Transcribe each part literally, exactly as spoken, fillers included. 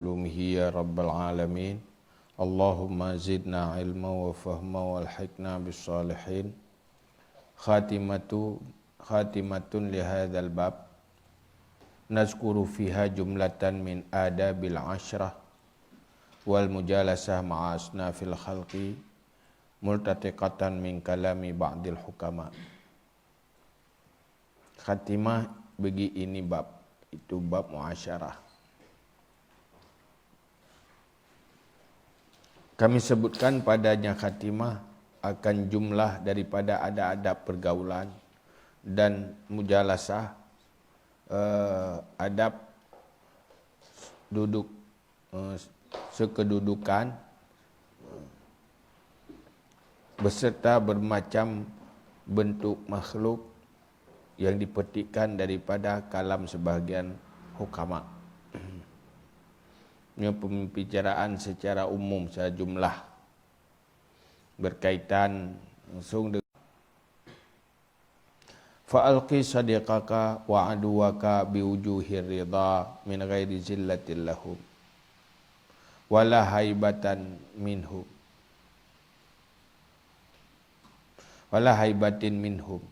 ulumihi ya rabbal alamin. Allahumma zidna ilma wa fahma walhiqna bis salihin. Khatimatu, khatimatun li hadzal bab. Nazkuru fiha jumlatan min adabil asyrah wal mujalasah ma'a asnafil khalqi, multatiqatan min kalami ba'dil hukama. Khatimah bagi ini bab, itu bab muasyarah. Kami sebutkan padanya khatimah akan jumlah daripada adab-adab pergaulan dan mujalasah, eh, adab duduk, eh, sekedudukan, beserta bermacam bentuk makhluk yang dipetikkan daripada kalam sebahagian hukama. Ini pembicaraan secara umum, secara jumlah, berkaitan langsung dengan Fa alqi sadiqaka wa aduwaka bi wujuhir ridha min ghairi zillatin lahum, wala haibatan minhum, wala haibatin minhum,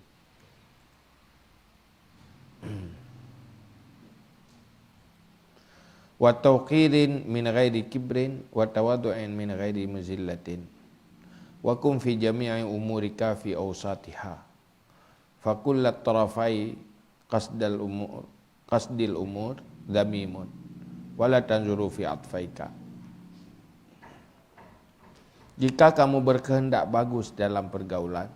wa tauqirin min ghairi kibrin, wa tawadu'in min ghairi muzillatin, wa kun fi jami'i umurika fi awsatiha. Fakullat tarafai qasdal umur, qasdil umur dhamimun, wala tanzuru fi atfaika. Jika kamu berkehendak bagus dalam pergaulan,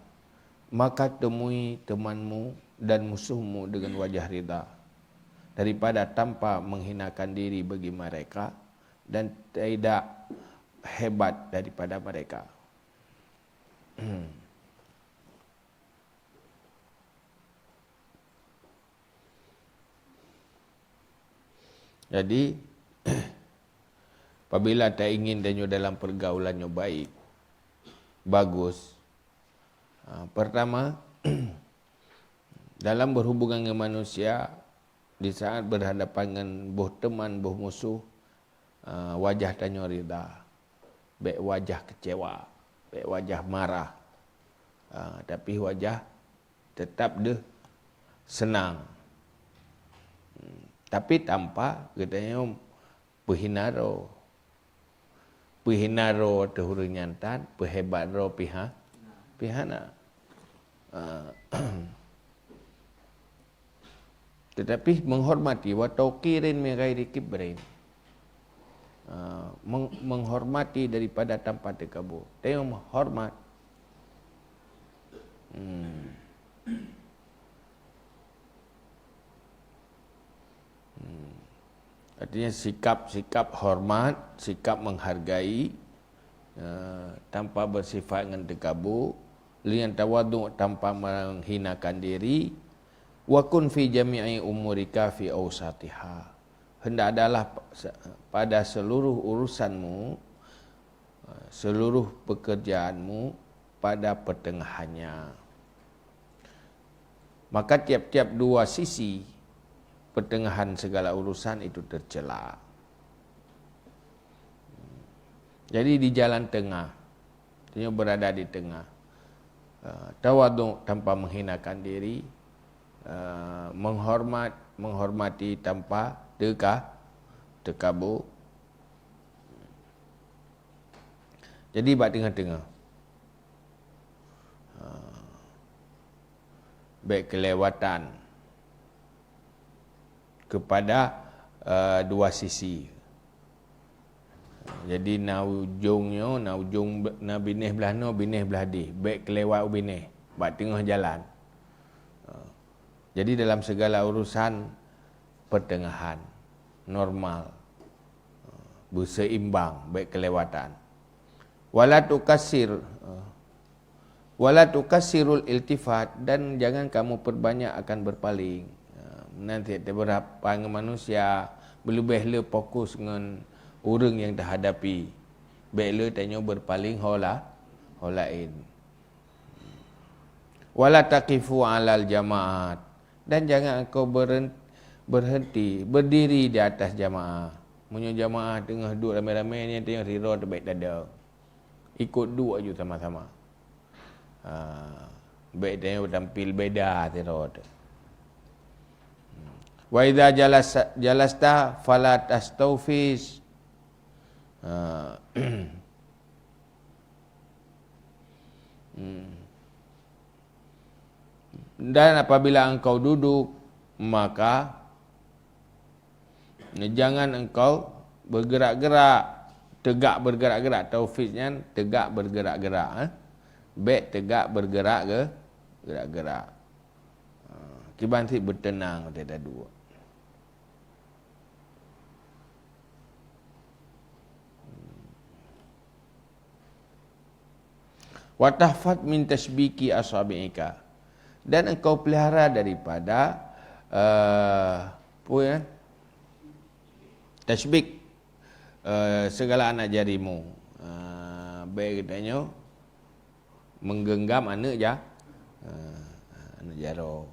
maka temui temanmu dan musuhmu dengan wajah rida, daripada tanpa menghinakan diri bagi mereka dan tidak hebat daripada mereka. Jadi, apabila taingin tanyoe dalam pergaulan nyoe baik, bagus, ha, pertama, dalam berhubungan dengan manusia, di saat berhadapan dengan boh teman, boh musuh, ah, wajah tanyoe rida. Bék wajah kecewa, bék wajah marah. Ah, tapi wajah tetap deuh senang. Hmm, tapi tanpa geutanyoe peuhina droe. Peuhina droe teuh ureuëng nyan tan, peuhebat droe pih ha-, pih hana. Ah. Tetapi menghormati, wa tauqirin min ghairi kibrin. Ah, meng-, menghormati daripada tanpa teukabu. Tanyoe hormat. Hmm. Hmm. Artinya sikap-sikap hormat, sikap menghargai, eh, tanpa bersifat ngon teukabu, lian tawadhu tanpa menghinakan diri, wa kun fi jami'i umurika fi ausatiha. Hendaklah pa-, se-, pada seluruh urusanmu, seluruh pekerjaanmu pada pertengahannya. Maka tiap-tiap dua sisi pertengahan segala urusan itu tercela. Jadi di jalan tengah, artinya berada di tengah. Eh, tawaduk tanpa menghinakan diri, eh, menghormat, menghormati tanpa teuka-, teukabu. Jadi bak teungoh-teungoh. Ha. Bék keulewatan keupada, eh, dua sisi. Jadi na ujong nyoe, na ujong b-, na binéh blah noe, binéh blah deh. Bék keulewat u binéh, bak teungoh jalan. Ha. Jadi dalam segala urusan pertengahan, normal, beuseimbang, bék keulewatan. Wala tukassir, wala tukassirul iltifat, dan jangan kamu perbanyak akan berpaling. Meunan cit teubeurapa ngon manusia, beuleubeh le fokus ngon ureuëng nyang tahadapi. Bék le tanyoe berpaling ho la-, ho laén. Wala taqifu alal jamaat, dan jangan engkau beren-, berhenti, berdiri di atas jamaah. Meunyoe jamaah teungoh duek ramé-ramé nyan, teungoh sidroe teuh bèk tada. Ikot duek aju sama-sama. Ha, bèk tanyoe tampil beda sidroe teuh. Wa idza jalasa, jalasta fala tastaufiz. Ha. Hmm. Dan apabila engkau duduk, maka jangan engkau bergerak-gerak, tegak bergerak-gerak. Taufiz nyan tegak bergerak-gerak, eh. Bèk tegak bergerak ge-, gerak-gerak. Ha, kiban cit beuteunang watèe taduek. Wa tahfaz min tasybiki asabi'ika, dan engkau pelihara daripada, eh, apa ya? Tasybik, eh, segala anak jarimu. Eh, bèk geutanyoe menggenggam aneuk ja-, eh, aneuk jaroe.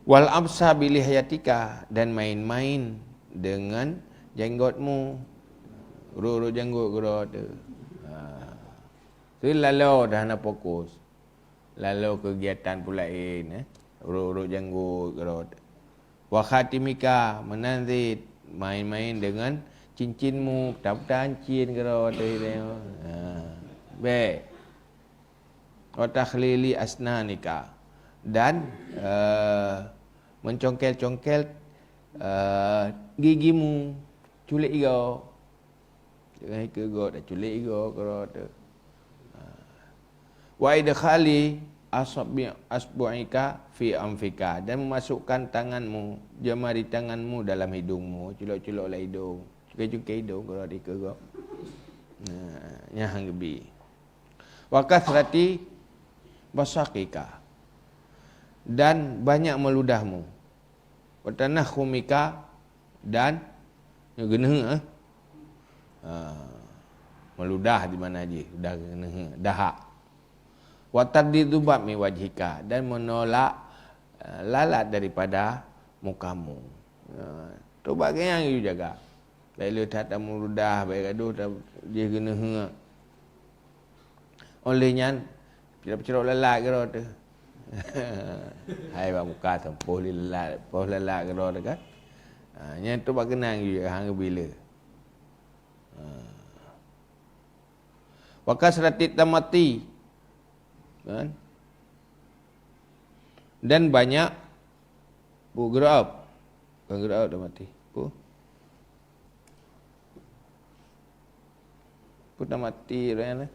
Wal absa bilihyatika, dan main-main dengan jenggotmu. Urut-urut janggut keudroe teuh. Ha. Teuh laloe dah hana fokus. Laloe keugiatan peue laén, eh. Urut-urut janggut keudroe teuh. Wa khatimika, meunan cit main-main dengan cincinmu, peutang-peutang cin keudroe teuh. Ha. Bèk. Wa takhlili asnanika, dan, eh, mencongkel-congkel, eh, gigimu, culek igoe. Jangan ikeu goe, dah culek igoe keudroe teuh. Ha. Wa idkhali asabi-, asbu'ika fi anfika, dan memasukkan tanganmu, jemari tanganmu dalam hidungmu, culok-culok lam hidung, cukai-cukai hidung keudroe teuh ikeu goe. Nah, nyan han geubi. Wa kathrati basaqika, dan banyak meludahmu. Wa tanakhumika, dan geuneuk, eh. Ha, meuludah di mana jih, udah geuneuk, dahak. Wa tardi dzubab min wajhika, dan menolak, eh, lalat daripada mukamu. Ha, tobat geunyang yue jaga. Bèk le that tameuludah, bèk gadoh ta-, jih geuneuk. Óh lheueh nyan, peucrok-peucrok lalat keudroe teuh. Hai bak muka, poh lalat, poh lalat keudroe teuh kan. Ha, nyan tobat geunyang yue, han geubi le. Ha. Wa kasratit tamati. Kan? Dan banyak, bu, geureu'op. Bukan geureu'op, tamati. Bu. Bu tamati, ureueng nyan.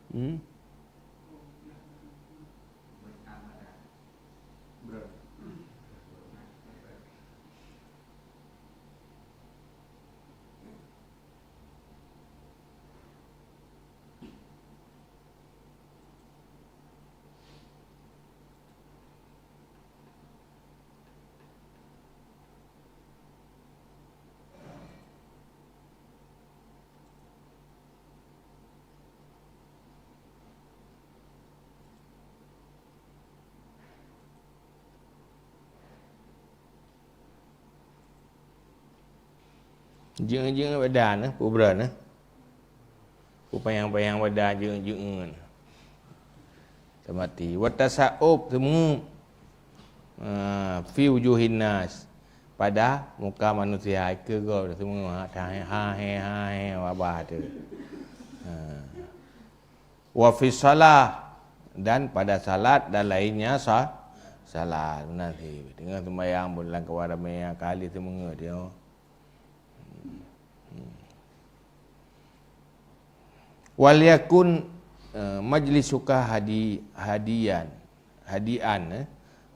Hmm? Jeuet-jeuet badan, eh, peue breueh, eh. Peue panyang-panyang badan jeuet-jeuet. Tamati. Wa tasa'ub, seumeu'eup. Ah, fi wujuhin nas. Pada muka manusia, ikeu gob seumeu'eup, ha, ha, he, ha, he, babah teuh. Ha. Wa fi shalah, dan pada salat dan lainnya sa-, salat. Meunan cit. Teungoh seumbahyang, buet lam kawan ramé, kali seumeu'eup nyoe. Wal yakun, eh, majlisuka hadi-, hadian, hadian, eh,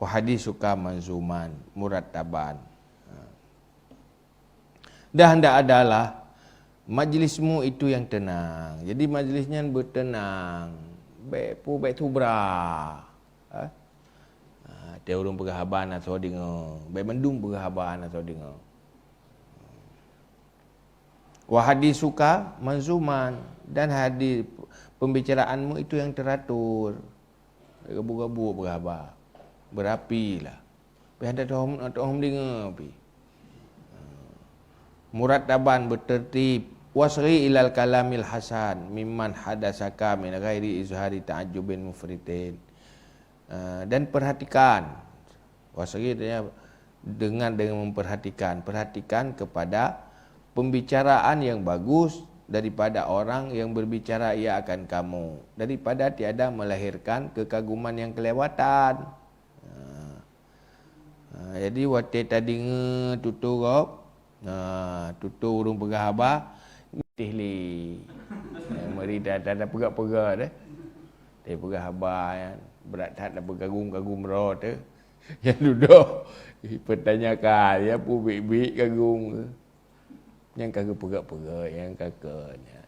wa hadisuka manzuman, murattaban. Dan hendaklah, Majlismu itu yang tenang. Jadi majlis nyan beuteunang. Bék pu-, bék subra. Ha? Ha, tiep ureuëng peugah haba na soe deungoe. Bék mandum peugah haba na soe deungoe. Wa hadisuka manzuman, dan hadis pembicaraanmu itu yang teratur. Gabu-gabu peugah haba. Berapi lah. Pih hana teuhom, teuhom deungoe pih. Murattaban, beuteurtib. Wasghi ilal kalamil hasan mimman hadasaka min ghairi izhari ta'ajjubin mufritin. Eh, dan perhatikan. Wasghi artinya dengar dengan memperhatikan. Perhatikan kepada pembicaraan yang bagus daripada orang yang berbicara ia akan kamu, daripada tiada melahirkan kekaguman yang kelewatan. Ha. Ha, jadi watée tadeungoe tutoe gob, ha, tutoe ureuëng peugah haba, meusti lé. Ha, meuri ta-, ta-, tapeugah-peugah deh. Tapeugah haba nyan, brat that tapeugagum-gagum droe teuh. Nyan dudoe pertanyakan, ya pu biet-biet kagum ke. Nyang ka geupeugah-peugah, nyang ka keu nyan.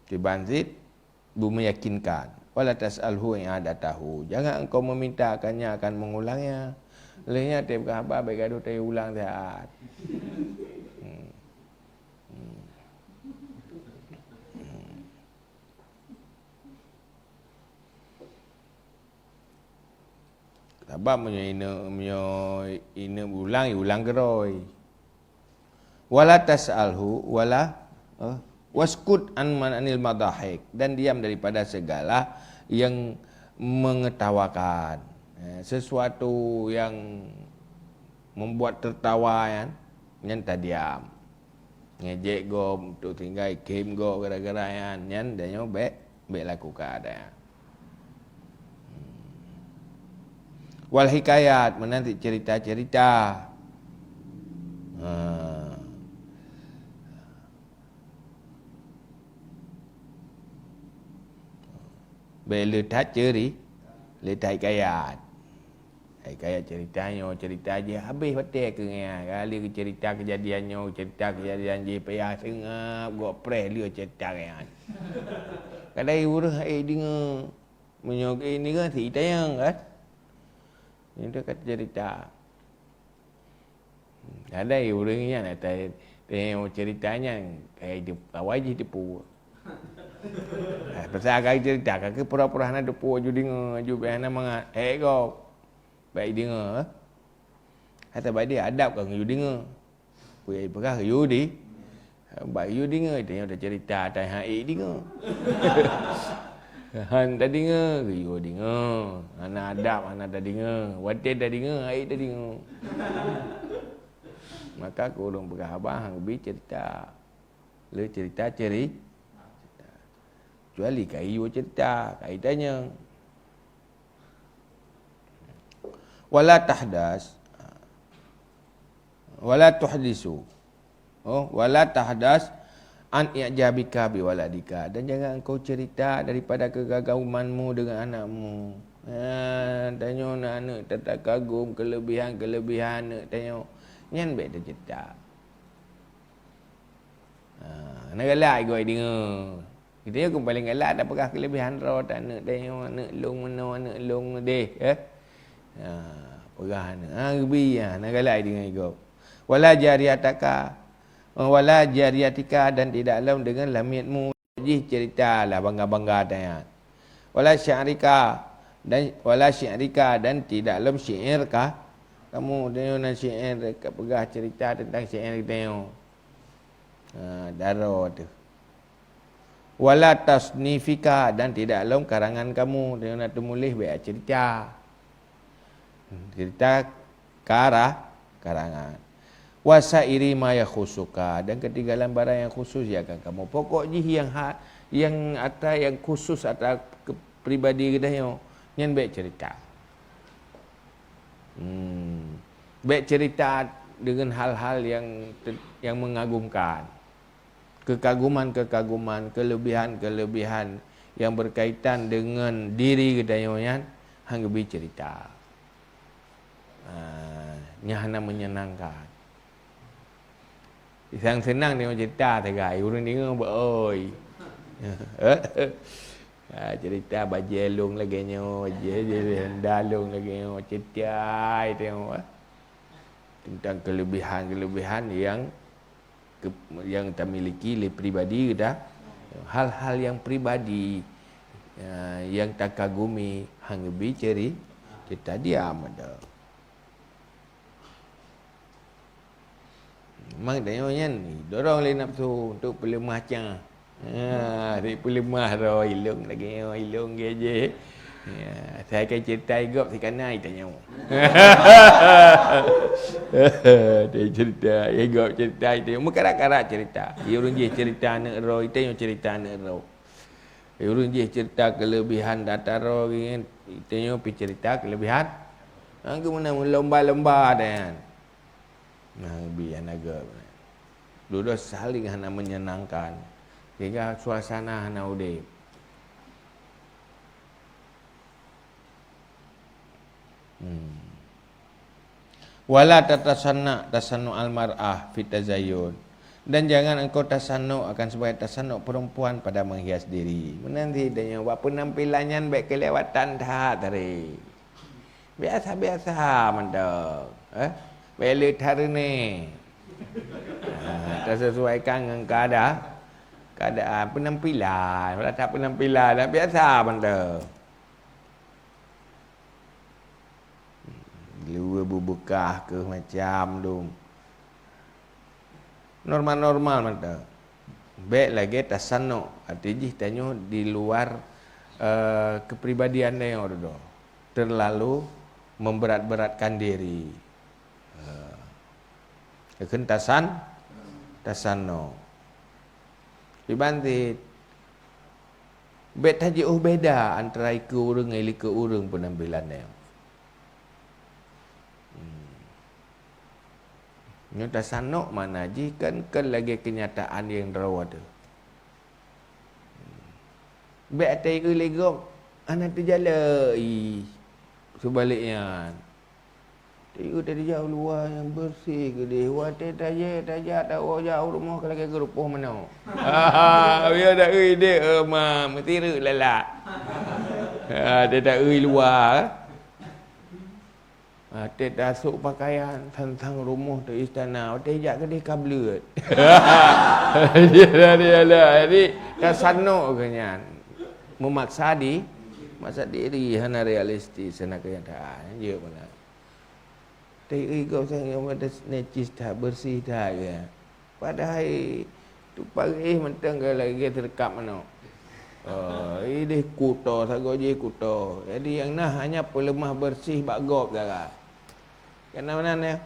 Kiban cit beumeyakinkan. Wala tas'alhu i'adatahu. Jangan engkau meminta akannya akan mengulangnya. Lheueh nyan teupeugah haba bék gadoh teuulang siat. Hmm. Hmm. Hmm. Sabab meunyoe ineuk, meunyoe ineuk ulang, ya ulang keudroe. Wala tas'alhu, wala, eh, waskut an man anil madahik, dan diam daripada segala yang mengetawakan. Eh, sesuatu yang membuat tertawa nyan, nyan tadiam. Ngejek gob, untuk tinggai khém gob gara-gara nyan, nyan tanyoe bék, bék lakukan. Hmm. Wal hikayat, meunan cit cerita-cerita. Ha. Bék le that ceri-, le that hikayat. Hikayat cerita nyoe, cerita jih habéh watée keu nyan. Kali cerita kejadian nyoe, cerita kejadian jih, payah seungab gob preh lé cerita nyan. Kadang ureuëng hana deungoe. Meunyoe keu ini kan cerita nyang kan. Ini kan cerita. Ada ureuëng nyan ata teuh cerita nyan, kai awai jih teupeu. Ha, pasal kai cerita, ka keu pura-pura hana teupeu, aju deungoe, aju bék hana mangat. Hék gob. Bék deungoe. Hata bak dia adab ka ngeuyue deungoe. Peue peugah yue di. Bak yue deungoe, tanyoe tacerita, tai hai deungoe. Han tadeungoe, yue deungoe. Hana adab, hana tadeungoe. Watée tadeungoe, hai tadeungoe. Maka keu ureuëng peugah haba han geubi cerita. Le cerita ceri-, Kecuali ka yue cerita, ka itanyong. Wala tahdas, wala tuhdisu. Oh, wala tahdas an i'jabika bi waladika. Dan jangan engkau cerita daripada kekagumanmu dengan anakmu. Ha, tanyoe na aneuk tatakagum kelebihan-kelebihan aneuk tanyoe. Nyan bék tacerita. Ha, na galak igoe deungoe. Geutanyoe keu paléng galak tapeugah keulebihan droe, aneuk tanyoe, aneuk lôn meunoe, aneuk lôn meudeh, eh. Ha, peugah aneuk. Ha, geubi, ha, na galak deungoe igob. Wala jariyataka, wala jariyatika, dan tidak lom deungon lamietmu jih cerita lah bangga-bangga tanyan. Wala syi'rika, dan wala syi'rika, dan tidak lom syair ka kamu, tanyoe nan syair ka peugah cerita tentang syair geutanyoe. Ha, daroe teuh. Wala tasnifika, dan tidak lom karangan kamu, tanyoe na teumuléh bak cerita. Cerita kara-, karangan. Wa sairi ma yakhusuka, dan ketinggalan barang yang khusus yang akan kamu. Pokok jih yang ha-, yang ata, yang khusus ata ke-, pribadi geutanyoe, nyan bék cerita. Hmm. Bék cerita dengan hal-hal yang te-, yang mengagumkan. Kekaguman-kekaguman, kelebihan-kelebihan yang berkaitan dengan diri geutanyoe nyan, han geubi cerita. Ah, nyan hana menyenangkan. Sang seunang deungoe cerita sagai, ureuëng deungoe beu-oi. Ha, cerita bajée lôn lagée nyoe, bajée honda lôn lagée nyoe, cerita deungoe, eh, tentang kelebihan-kelebihan yang ke-, yang tamiliki lé pribadi dah. Hal-hal yang pribadi, eh, yang takagumi, hang bi ceri-, cerita diam ada. Memang tanyoe nyan didorong lé nafsu untuk peuleumah cah. Ha, dipeuleumah roh ilong lagée nyoe, ilong geuh jih. Ya, saya akan cerita igop sikana itanyoe. Dia cerita, igop cerita itanyoe. Meukarat-karat cerita. Ureuëng jih cerita aneuk roh, itanyoe cerita aneuk roh. Ureuëng jih cerita kelebihan data roh, itanyoe pi cerita kelebihan. Hang keumeunang lomba-lomba dan. Nah, bi hana geuh. Dudoe saling hana menyenangkan. Sehingga suasana hana udeb. Hmm. Wala tatasanna tasannu al-mar'ah fit tazayyun. Dan jangan engkau tasanuk akan sebagai tasanuk perempuan pada menghias diri. Meunan cit tanyoe bak penampilan nyan bék kelewatan that tadi. Biasa-biasa mantong, eh? Bék le that reuné. Ha, tasesuaikan ngon keada-, keadaan penampilan. Wala that penampilan, biasa mantong. Luwa beubeukah keuh macam dum. Normal-normal mantong. Bék lagée tasanuk, arti jih tanyoe di luar, eh, kepribadian tanyoe dudoe. Terlalu memberat-beratkan diri. Eh, kheun tasan-, tasanuk. Iban cit, bék tajiôh beda antara ikeue ureuëng ngon ikeue ureuëng peunampilan nyan. Hmm. Nyoe tasanok makna jih kan, kan lagée kenyataan nyang droe teuh. Bék ata ié lé gob hana teujalai. Seubalek nyan, ié teuh tajak u luwa nyang beureuséh keudeh. Watée tajak, tajak tawoe jak u rumoh ka lagée geurupoh manok. Ha, ha, ha, biar dak eu idéh, eh, ma, meutirek lalak. Ha, teuh dak eu luwa. Ha, teuh tasok pakaian, sang-sang rumoh teuh istana, watée jak keudeh ka bleuet. Jadi, jadi, jadi, tasanok keu nyan. Meumaksa di, maksa diri hana realistis, hana kenyataan. Jeuet meunan. Teuh ié gob sang nyang necis that, beureuséh that, ya. Padahai tuparéh mantong ka lagée teureukab manok. Oh, idéh kuto, sagoe jih kuto. Jadi nyang na hanya peuleumah beureuséh bak gob sagai. Kana meunan ya?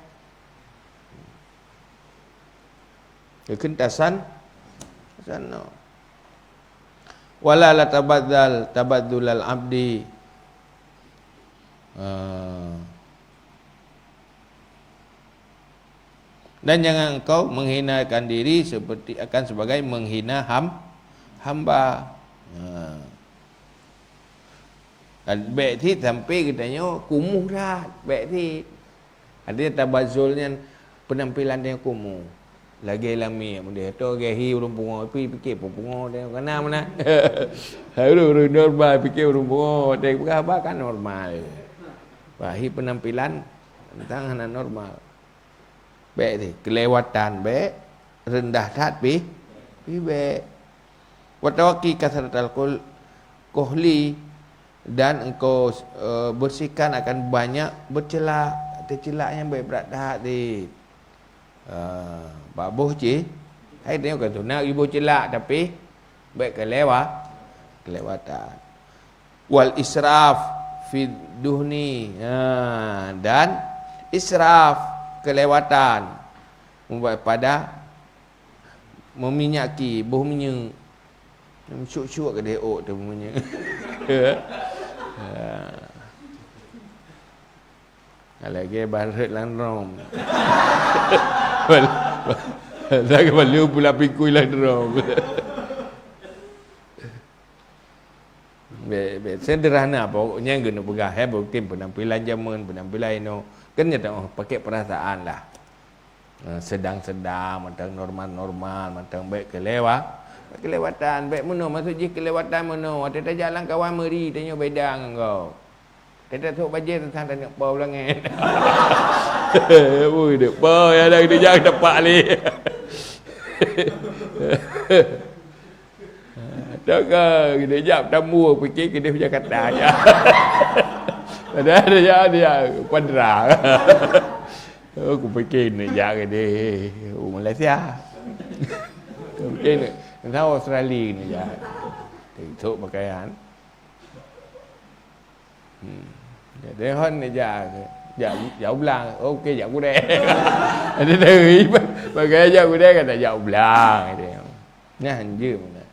Keu kheun tasan, tasanok. Wala la tabadzal tabadzulal abdi. Ah. Dan jangan engkau menghinakan diri seperti akan sebagai menghina ham-, hamba. Ha. Dan bék cit sampai geutanyoe kumuh that, bék cit. Artinya tabazul nyan penampilan tanyoe kumuh. Lagée lamiet meudeh, atau lagée hi ureuëng pungo, pi pike pun pungo tanyoe kana meunan. Hai ureuëng, ureuëng normal pike ureuëng pungo, watée peugah haba kan normal. Bah hi penampilan teuntang hana normal. Bék deh, keulewatan bék, reundah that pih, pih bék. Wa tawaqi kasratal qul-, kohli, dan engkau, eh, bersihkan akan banyak bercelak. Teucelak nyang bék brat that deh. Ah, bak boh cit, hai tanyoe ka sunat iboh celak, tapi bék keulewa-, keulewatan. Wal israf fid duhni. Ha, dan israf, kelewatan. Membuat pada meminyaki, boh minyeuk. Syuk-syuk keudeh ôk teuh minyeuk. Ha. Lagée bareuet lam drom. Lagée balu pula pikui lam drom. Bék, bék, sederhana pokoknya geuneuk peugah, hai, bukti penampilan jameun, penampilan inoe. Kan nyata, oh, pakai perasaan lah. Ha, sedang-sedang, mantong normal-normal, mantong bèk keulewat, bèk keulewatan, bèk meunoe, maksud jih keulewatan meunoe. Watèe tajak lam kawan meuri, tanyoe beda ngon gob. Watèe tasôk bajèe, teuntang taneuk po u langèt. Ui, neuk po, ya dah, geuteuh jak teumpat lé. Dak ka, geuteuh jak Tambua, pikir keudéh Jakarta jak. Padahal dia, dia Padra. Oh, kupikir neuk jak keudéh u Malaysia. Kupikir neuk, neuk Australia neuk jak. Tok pakaian. Hmm. Jadi hon neuk jak, jak, jak u blang. Okey, jak gurèe. Ada dari pakaian jak gurèe kan tak jak u blang. Nah, hanjeuet meunan.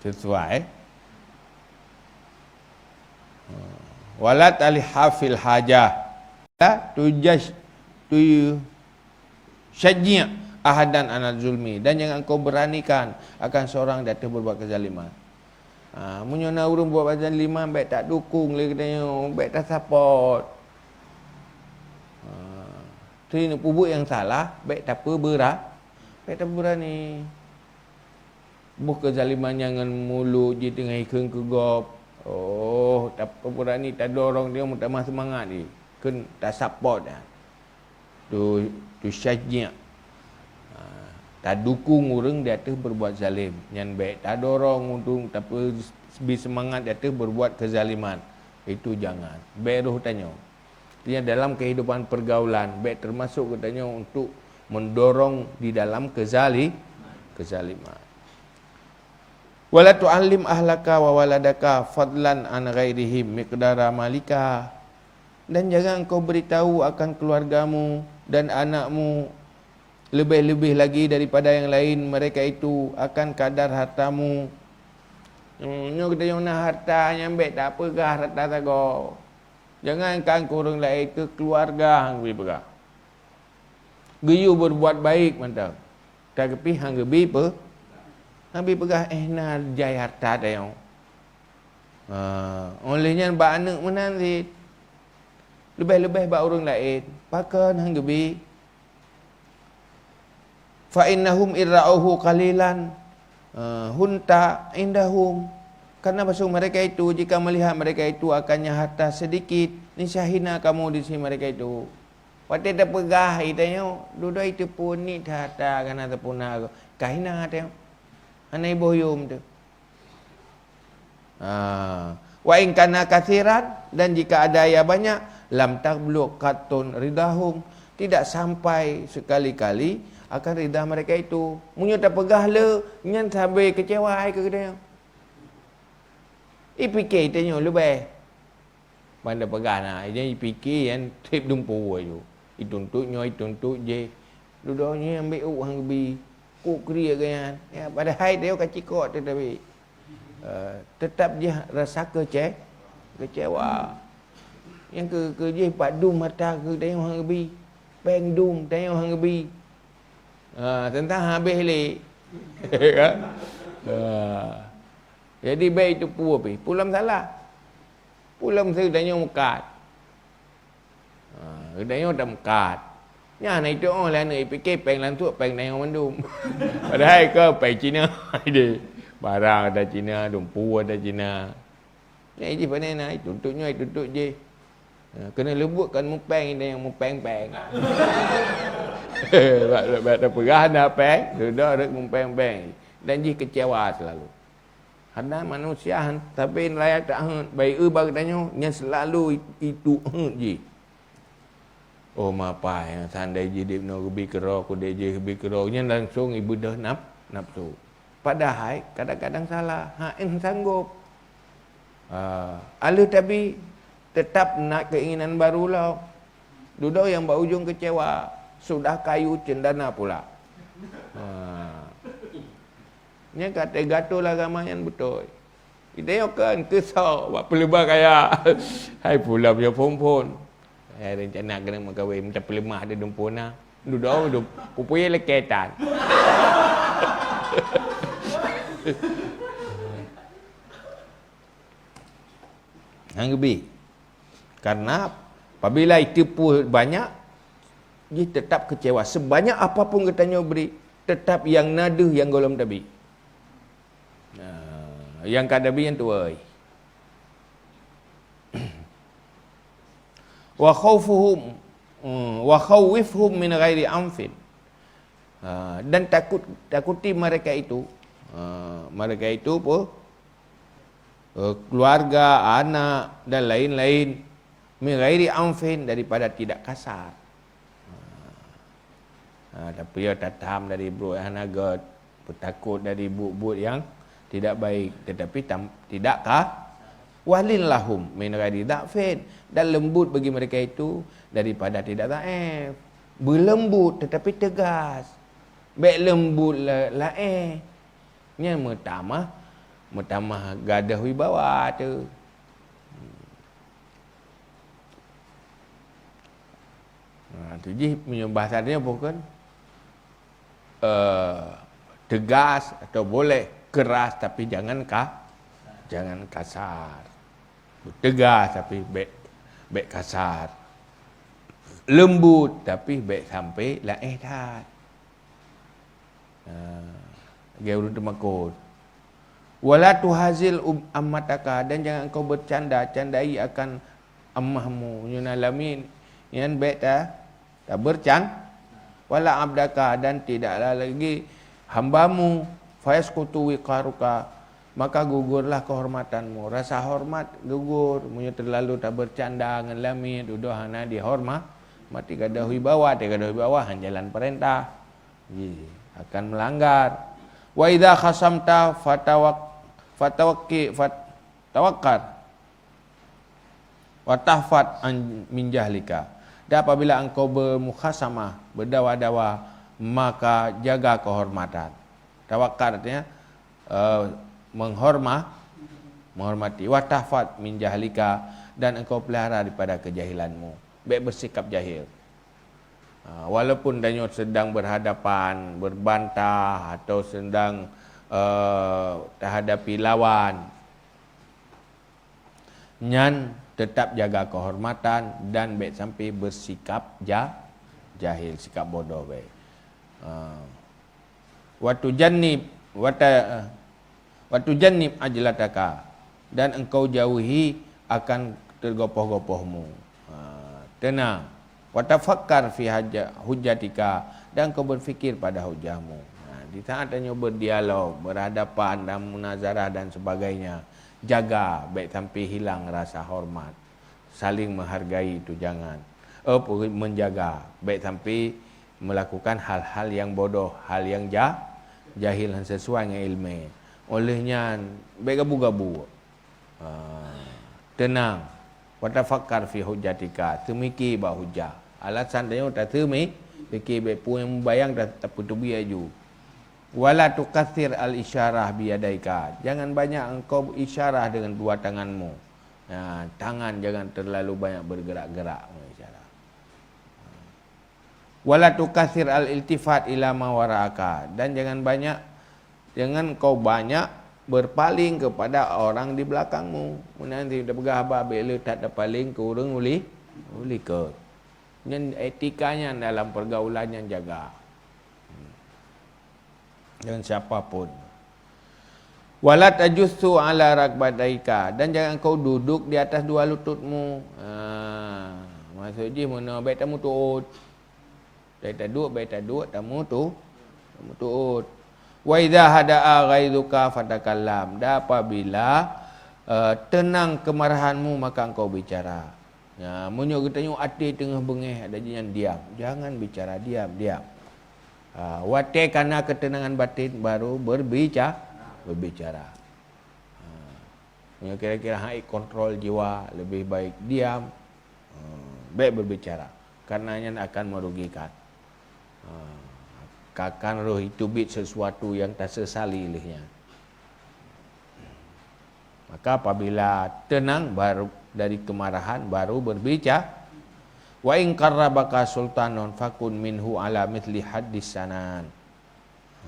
Sesuai. Wala talihha fil hajah. La tujash-, tusyajji' ahadan ala zulmi. Dan jangan engkau beranikan akan seorang di atas berbuat kezaliman. Ha, meunyoe na ureueng buat kezaliman, bèk tak dukung lé geutanyoe, bèk ta support. Ha, si neupeubuet nyang salah, bèk tapeubera-, bèk tapeubeurani. Boh kezaliman nyan ngon mulut jih teungoh ikheun keu gob. Oh, tapeubeurani tadorong dia meutamah seumangat jih. Kheun ta support nyan. Tu, tusyajji'. Ha, tadukung ureueng di ateueh berbuat zalim. Nyan bèk tadorong untuk tapeubi seumangat di ateueh berbuat kezaliman. Itu jangan. Bèk roh tanyoe. Artinya dalam kehidupan pergaulan, bèk termasuk geutanyoe untuk mendorong di dalam kezali-, kezaliman. "Wala tu'allim ahlaka wa waladaka fadlan an ghairihim miqdara malika." Dan jangan engkau beritahu akan keluargamu dan anakmu, lebih-lebih lagi daripada yang lain, mereka itu akan kadar hartamu. Hmm, nyoe geutanyoe na harta nyang bèk tapeugah harta sagoe. Jangankan keu ureueng laén, keu keuluwarga han geubi peugah. Geuyue berbuat baik mantong, tapi han geubi peu-, han geubi peugah, "Eh, na jai harta tanyoe." Ha, óh lheueh nyan bak aneuëk meunan cit. Leubeh-leubeh bak ureuëng laén, pakon han geubi? "Fa innahum irra'uhu qalilan, eh, hunta indahum." Karena bahasa mereka itu, jika melihat mereka itu akan nyang harta sedikit, niscaya hina kamu di sisi mereka itu. Watée tapeugah, "Itanyoe dudoe iteupeue niet harta kana teupuna," ka hina tanyoe. Hana iboh yum teuh. Ha. "Wa in kana katsiran," dan jika ada yang banyak, "lam tablugh qattun ridahum," tidak sampai sekali-kali akan rida mereka itu. Meunyoe tapeugah le, nyan sabe keucewa hai keu geutanyoe. Ipike tanyoe leubeh. Ban tapeugah na, nyan ipike nyan treb dumpeue aju. Ituntot nyoe, ituntot jih. Dudoe nyoe ambek uek han geubi. Kok kriek geuh nyan. Ya, padahai tanyoe ka cikok teuh tabi. Eh, teutap jih rasa keuce-, keucewa. Nyang keu, keu jih pat dum harta keu tanyoe han geubi. Péng dum tanyoe han geubi. Ha, teuntang habéh lé. Kan? Ha. Jadi bék teupeue pih. Peue lom salah. Peue lom seue tanyoe meukat. Ha, geutanyoe tameukat. Nyan na itu oh lé aneuk ipike péng lantuk péng tanyoe mandum. Padahai ka péng Cina. Barang ada Cina, dumpeue ada Cina. Nyan jih pane na, ituntot nyoe, ituntot jih. Ha, keuneuk leubuet kan mupéng, inong nyang mupéng-péng. Bak, bak, bak tapeugah na péng, dudoe rot mupéng-péng. Dan jih keucewa seulalu. Karena manusia han-, sabe nilai tak heuet, baik eu bak geutanyoe, nyan seulalu i-, itu heuet jih. Oh, mapai, seandai jih dibnoe geubi keudroe, kudeb jih geubi keudroe, nyan langsong ibeudôh naf-, nafsu. Padahai kadang-kadang salah, hana sanggob. Ha, aleuh tabi, teutap na keinginan baru lom. Dudoe nyang bak ujong keucewa, sudah kayu cendana pula. Ha. Nyan ka teugatul agama nyan beutôi. Geutanyoe kon keusoe bak peuleubah kaya. Hai pulam nyoe phon-phon. Hai rencana keuneuk meukawen, meuta peuleumah di dumpeue na. Dudoe dum-, pupuyée lakée tan. Han geubi. Karena Apabila jiteupeu banyak, jih tetap kecewa. Sebanyak apapun geutanyoe bri, tetap nyang na deuh nyang gohlom tabi. Nah, nyang ka tabi nyan tuwai. Wa khaufuhum, hmm, wa khawwifhum min ghairi anfin. Ha, dan takut, takuti mereka itu. Ha, mereka itu apa? Eh, keluarga, anak, dan lain-lain. Min ghairi anfin, daripada tidak kasar. Ha, tapi ya tatam dari brok yang hana gét, bertakut dari buet-buet yang tidak baik, tetapi tam, tidak ka, walin lahum min ghairi dha'fin, dan lembut bagi mereka itu daripada tidak dhaif. Berlembut tetapi tegas. Bék lembut la-, laén. Nyan meutamah, meutamah gadoh wibawa tu. Nah, tu jih meunyoe bahasa dia bukan, eh, tegas atau boleh keras, tapi jangan ka-, jangan kasar. Tegas tapi bék, bék kasar. Lembut tapi bék sampai laén that. Ha, lagèe ureueng teumakot. Wala tuhazil um-, ammataka, dan jangan engkau bercanda, candai akan ammahmu. Nyoe na lamin, nyan bék ta, tabercan-, wala abdaka, dan tidaklah lagi hambamu, fayasqutu wiqaruka, maka gugurlah kehormatanmu. Rasa hormat gugur, meunyoe terlalu tabercanda ngon lamin, dudoe hana dihorma-, mati gadoh wibawa, teugadoh wibawa, han jalan peurintah. Ye, akan melanggar. Wa idza khasamta fatawak-, fatawakki-, fat-, tawakkar. Wa tahfat an, min jahlika. Dan apabila engkau bermukhasamah, berdawa-dawa, maka jaga kehormatan. Tawakkar artinya, eh, menghorma-, menghormati. Wa tahfat min jahlika, dan engkau pelihara daripada kejahilanmu. Bék bersikap jahil. Ha, walaupun tanyoe sedang berhadapan, berbantah atau sedang, eh, tahadapi lawan, nyan tetap jaga kehormatan dan bék sampai bersikap ja-, jahil, sikap bodoh bék. Ha. Wa tujannib, wa ta-, wa tujannib ajlataka, dan engkau jauhi akan tergopoh-gopohmu. Ha, tenang. Wa tafakkar fi haja-, hujjatika, dan engkau berfikir pada hujahmu. Ha, di saat tanyoe berdialog, berhadapan dan munazarah dan sebagainya, jaga, bék sampai hilang rasa hormat. Saling menghargai itu jangan. Eh, pe-, menjaga, bék sampai melakukan hal-hal yang bodoh, hal yang ja-, jahil, han sesuai ngon ilmu. Oleh nyan, bék gabu-gabu. Ha, tenang. Wa tafakkar fi hujjatika, teumiki bak hujah. Alasan tanyoe tateumi, pike bék peue nyang mubayang ta-, tapeuteubiet aju. Wala tukatsir al-isyarah biyadaika. Jangan banyak engkau isyarah dengan dua tanganmu. Ha, tangan jangan terlalu banyak bergerak-gerak mengisyarah. Wala tukatsir al-iltifat ila ma wara'aka. Dan jangan banyak, jangan kau banyak berpaling kepada orang di belakangmu. Meunan si tapeugah haba bék le that tapaling keu ureueng uli-, ulikot. Nyan etika nyan dalam pergaulan nyan jaga. Dengan siapa pun. Wala tajussu ala rakbataika, dan jangan kau duduk di atas dua lututmu. Ha, maksud jih meunoe bék tameutuot. Bék taduek, bék taduek, tamutu-, tamutuot. Wa idza hada'a ghaizuka fatakallam. Dan apabila, eh, tenang kemarahanmu, maka engkau bicara. Ya, meunyoe geutanyoe até teungoh beungéh, ada jih nyan diam. Jangan bicara, diam, diam. Ha, watée kana keuteunangan batin, baru berbica-, berbicara. Ha, meunyoe kira-kira hana kontrol jiwa, lebih baik diam. Ha, bék berbicara, karena nyan akan merugikan. Ha, ka-, akan roh itu bit sesuatu yang tasesali lheueh nyan. Maka apabila tenang baru dari kemarahan, baru berbicara. Wa in qarrabaka sultanun fakun minhu ala mithli haddis sanan.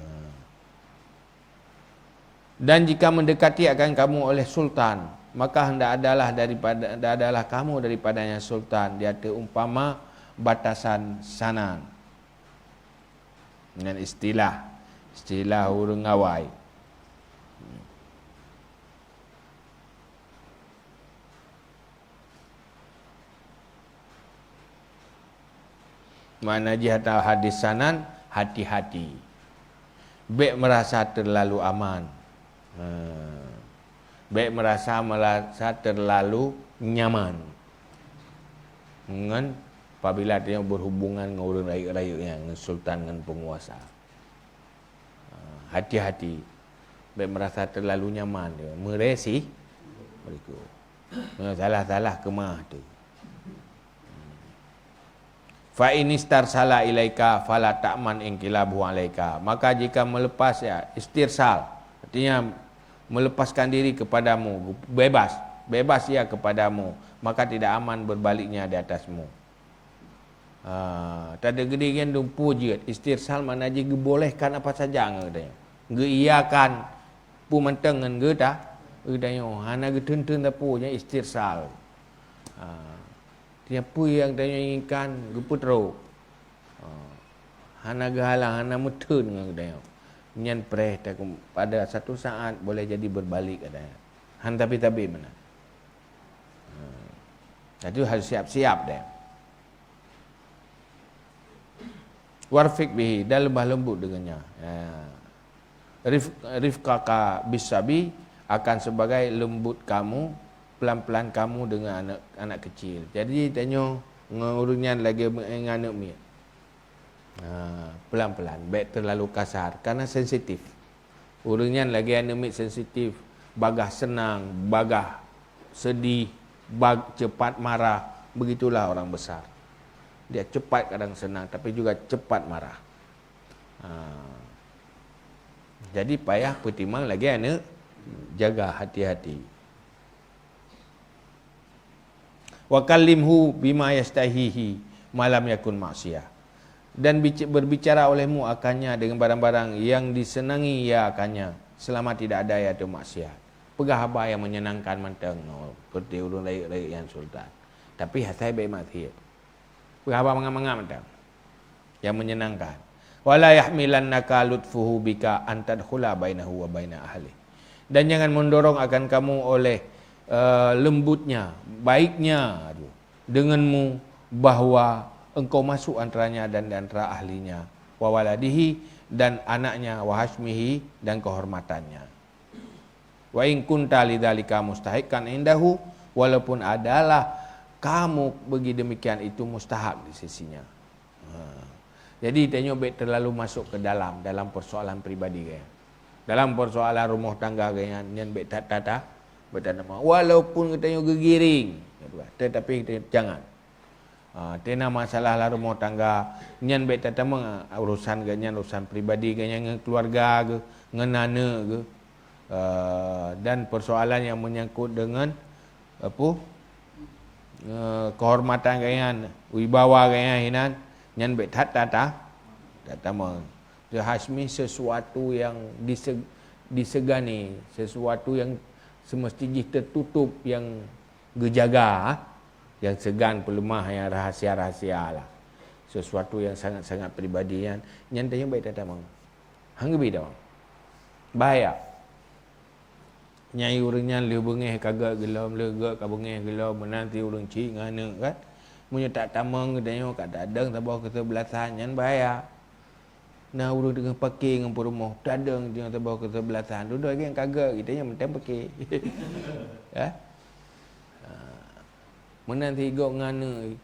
Ha. Dan jika mendekati akan kamu oleh sultan, Maka hendak adalah daripada, adalah kamu daripadanya sultan di ateueh umpama batasan sanan. Ngon istilah, istilah ureuëng awai. Makna jih ata hadis sanan, hati-hati. Bék merasa terlalu aman. Ha. Bék merasa, merasa terlalu nyaman. Ngon apabila dia berhubungan ngon ureuëng rayeuk-rayeuk nyan, ngon sultan, ngon penguasa. Ha, hati-hati. Bék merasa terlalu nyaman dia. Meresi, begitu. Salah-salah keumah tu. Fa in istarsala ilaika fala ta'man inqilabuhu alaika. Maka jika melepas, ya, istirsal, artinya melepaskan diri kepadamu, bebas, bebas ia kepadamu, maka tidak aman berbaliknya di atasmu. Ha, tadi gede kan dumpu jeuet. Istirsal makna jih geubolehkan apa saja ngon geutanyoe. Geuiyakan peue mantong ngon geuta-, geutanyoe. Hana geuteun-teun sapeue nyan istirsal. Ha, tiap peue nyang tanyoe inginkan geupeutrok. Ha, hana geuhalang, hana meuteun ngon geutanyoe. Nyan preh takum-, pada satu saat boleh jadi berbalik katanya. Han tapi-tapi meunan. Ha. Jadi harus siap-siap deh. Warfik bihi, dan lemah lembut dengannya. Ya. Rif-, rifqaka bisabi akan sebagai lembut kamu, pelan-pelan kamu dengan anak, anak kecil. Jadi tanyoe ngon ureuëng nyan lagée ngon aneuk miet. Ha, pelan-pelan, bék terlalu kasar karena sensitif. Ureuëng nyan lagée aneuk miet sensitif, bagah senang, bagah sedih, bag-, cepat marah. Begitulah orang besar. Dia cepat kadang senang, tapi juga cepat marah. Ha. Jadi payah peutimang lagée aneuk, jaga hati-hati. Wa kallimhu bima yastahihi ma lam yakun maksiyah. Dan bic-, berbicara olehmu akannya dengan barang-barang yang disenangi ia akannya, selama tidak ada yaitu maksiat. Peugah haba yang menyenangkan mantong, oh, seperti ureuëng rayeuk-rayeuk nyang sultan. Tapi asai bék maksiat. Peugah haba mangat-mangat mantong. Yang menyenangkan. Wala yahmilannaka lutfuhu bika an tadkhula bainahu wa baina ahli. Dan jangan mendorong akan kamu oleh, eh, lembutnya, baiknya denganmu, bahwa engkau masuk antaranya dan di antara ahlinya, wa waladihi, dan anaknya, wa hashmihi, dan kehormatannya. Wa in kunta lidzalika mustahiqan indahu, walaupun adalah kamu bagi demikian itu mustahak di sisinya. Ha. Jadi tanyoe bék terlalu masuk ke dalam, dalam persoalan pribadi gaya. Dalam persoalan rumah tangga gaya nyan bék that-that, bék that-that. Walaupun geutanyoe geugiring, tetapi geutanyoe jangan. Ha, tena masalah lam rumoh tangga, nyan bék tatamong, ah, urusan geuh nyan, urusan pribadi geuh nyan ngon keuluwarga geuh, ngon aneuk geuh. Eh, dan persoalan yang menyangkut dengan, apa, eh, kehormatan geuh nyan, wibawa geuh nyan hinan, nyan bék that tata-, tatamong. Teuhasmi sesuatu yang dise-, disegani, sesuatu yang semesti jih tertutup, yang geujaga, yang seugan peuleumah, yang rahsia-rahsia lah. Sesuatu yang sangat-sangat pribadi nyan, nyan tanyoe bék tatamong. Han geubi tamong. Bahaya. Nyai ureuëng nyan lheueh beungéh ka gét geulom, lheueh gét ka beungéh geulom, meunan si ureuëng chik ngon aneuk kan. Meunyoe tatamong geutanyoe ka tadong saboh keuseubelasan, nyan bahaya. Na ureuëng teungoh paké ngon peurumoh, tadong teungoh saboh keuseubelasan. Dudoe lagée nyang ka gét, geutanyoe mantong paké. Ya? Ha. Meunan si gét ngon aneuk,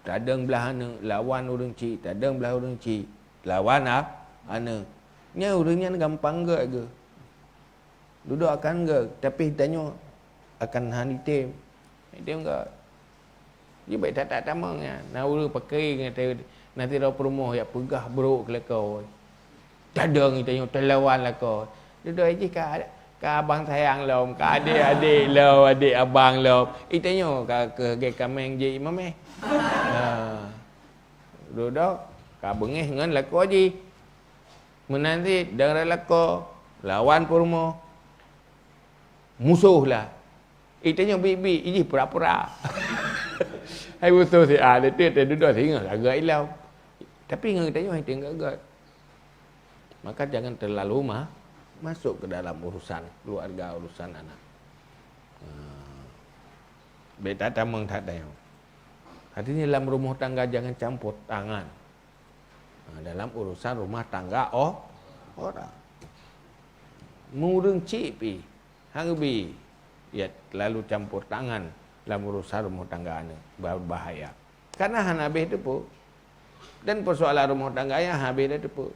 tadong blah aneuk, lawan ureuëng chik, tadong blah ureuëng chik, lawan a-, aneuk. Nyan ureuëng nyan gampang gét geuh. Dudoe akan gét, tapi tanyoe akan han item. Item gét. Jih bék that-that tamong nyan. Na ureuëng paké ngon teu-, na sidroe peurumoh jak peugah brok keu lakoe. Tadong itanyoe teulawan lakoe. Dudoe jih ka, ka abang sayang lom, ka adek-adek lom, adek abang lom. Itanyoe ka keu lagée kaméng jih imameh. Ha. Dudoe ka beungéh ngon lakoe jih. Meunan cit dang rot lakoe, lawan peurumoh. Musoh lah. Itanyoe biet-biet, ijih pura-pura. Hai beutôi si A, dia tu, dia dudoe singoh agak ilong. Tapi ngon geutanyoe hai teuh gét-gét. Maka jangan terlalu ma-, masuk ke dalam urusan keluarga, urusan anak. Ha. Beta tamong that tanyoe. Artinya dalam rumah tangga jangan campur tangan. Ha, dalam urusan rumah tangga o-, orang. Meureueng cit pih, hang bi, ya, terlalu campur tangan dalam urusan rumah tangga aneuk, berbahaya. Karena hana habéh teupeu. Dan persoalan rumah tangga nyang habéh dah teupeu.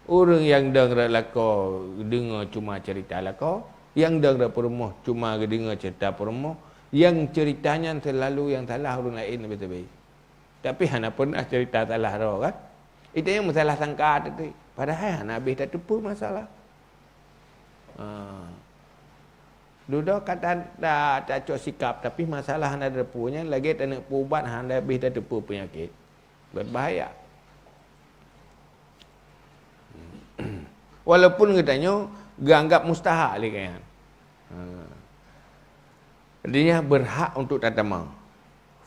Ureuëng nyang dong rot lakoe deungoe cuma cerita lakoe, nyang dong rot peurumoh cuma geudeungoe cerita peurumoh, nyang cerita nyan seulalu nyang salah ureuëng laén leubeh sabe. Tapi hana pernah cerita salah droe kan? Itu nyang meusalah sangka tadi. Padahai hana habéh tateupeue masalah. Ha. Dudoe ka ta-, ta-, tacok sikap, tapi masalah hana tateupeue nyan lagée taneuk peuubat hana habéh tateupeue peunyakét. Berbahaya. Walaupun geutanyoe geuanggap mustahak lé kayang. Ha. Artinya berhak untuk tatamong.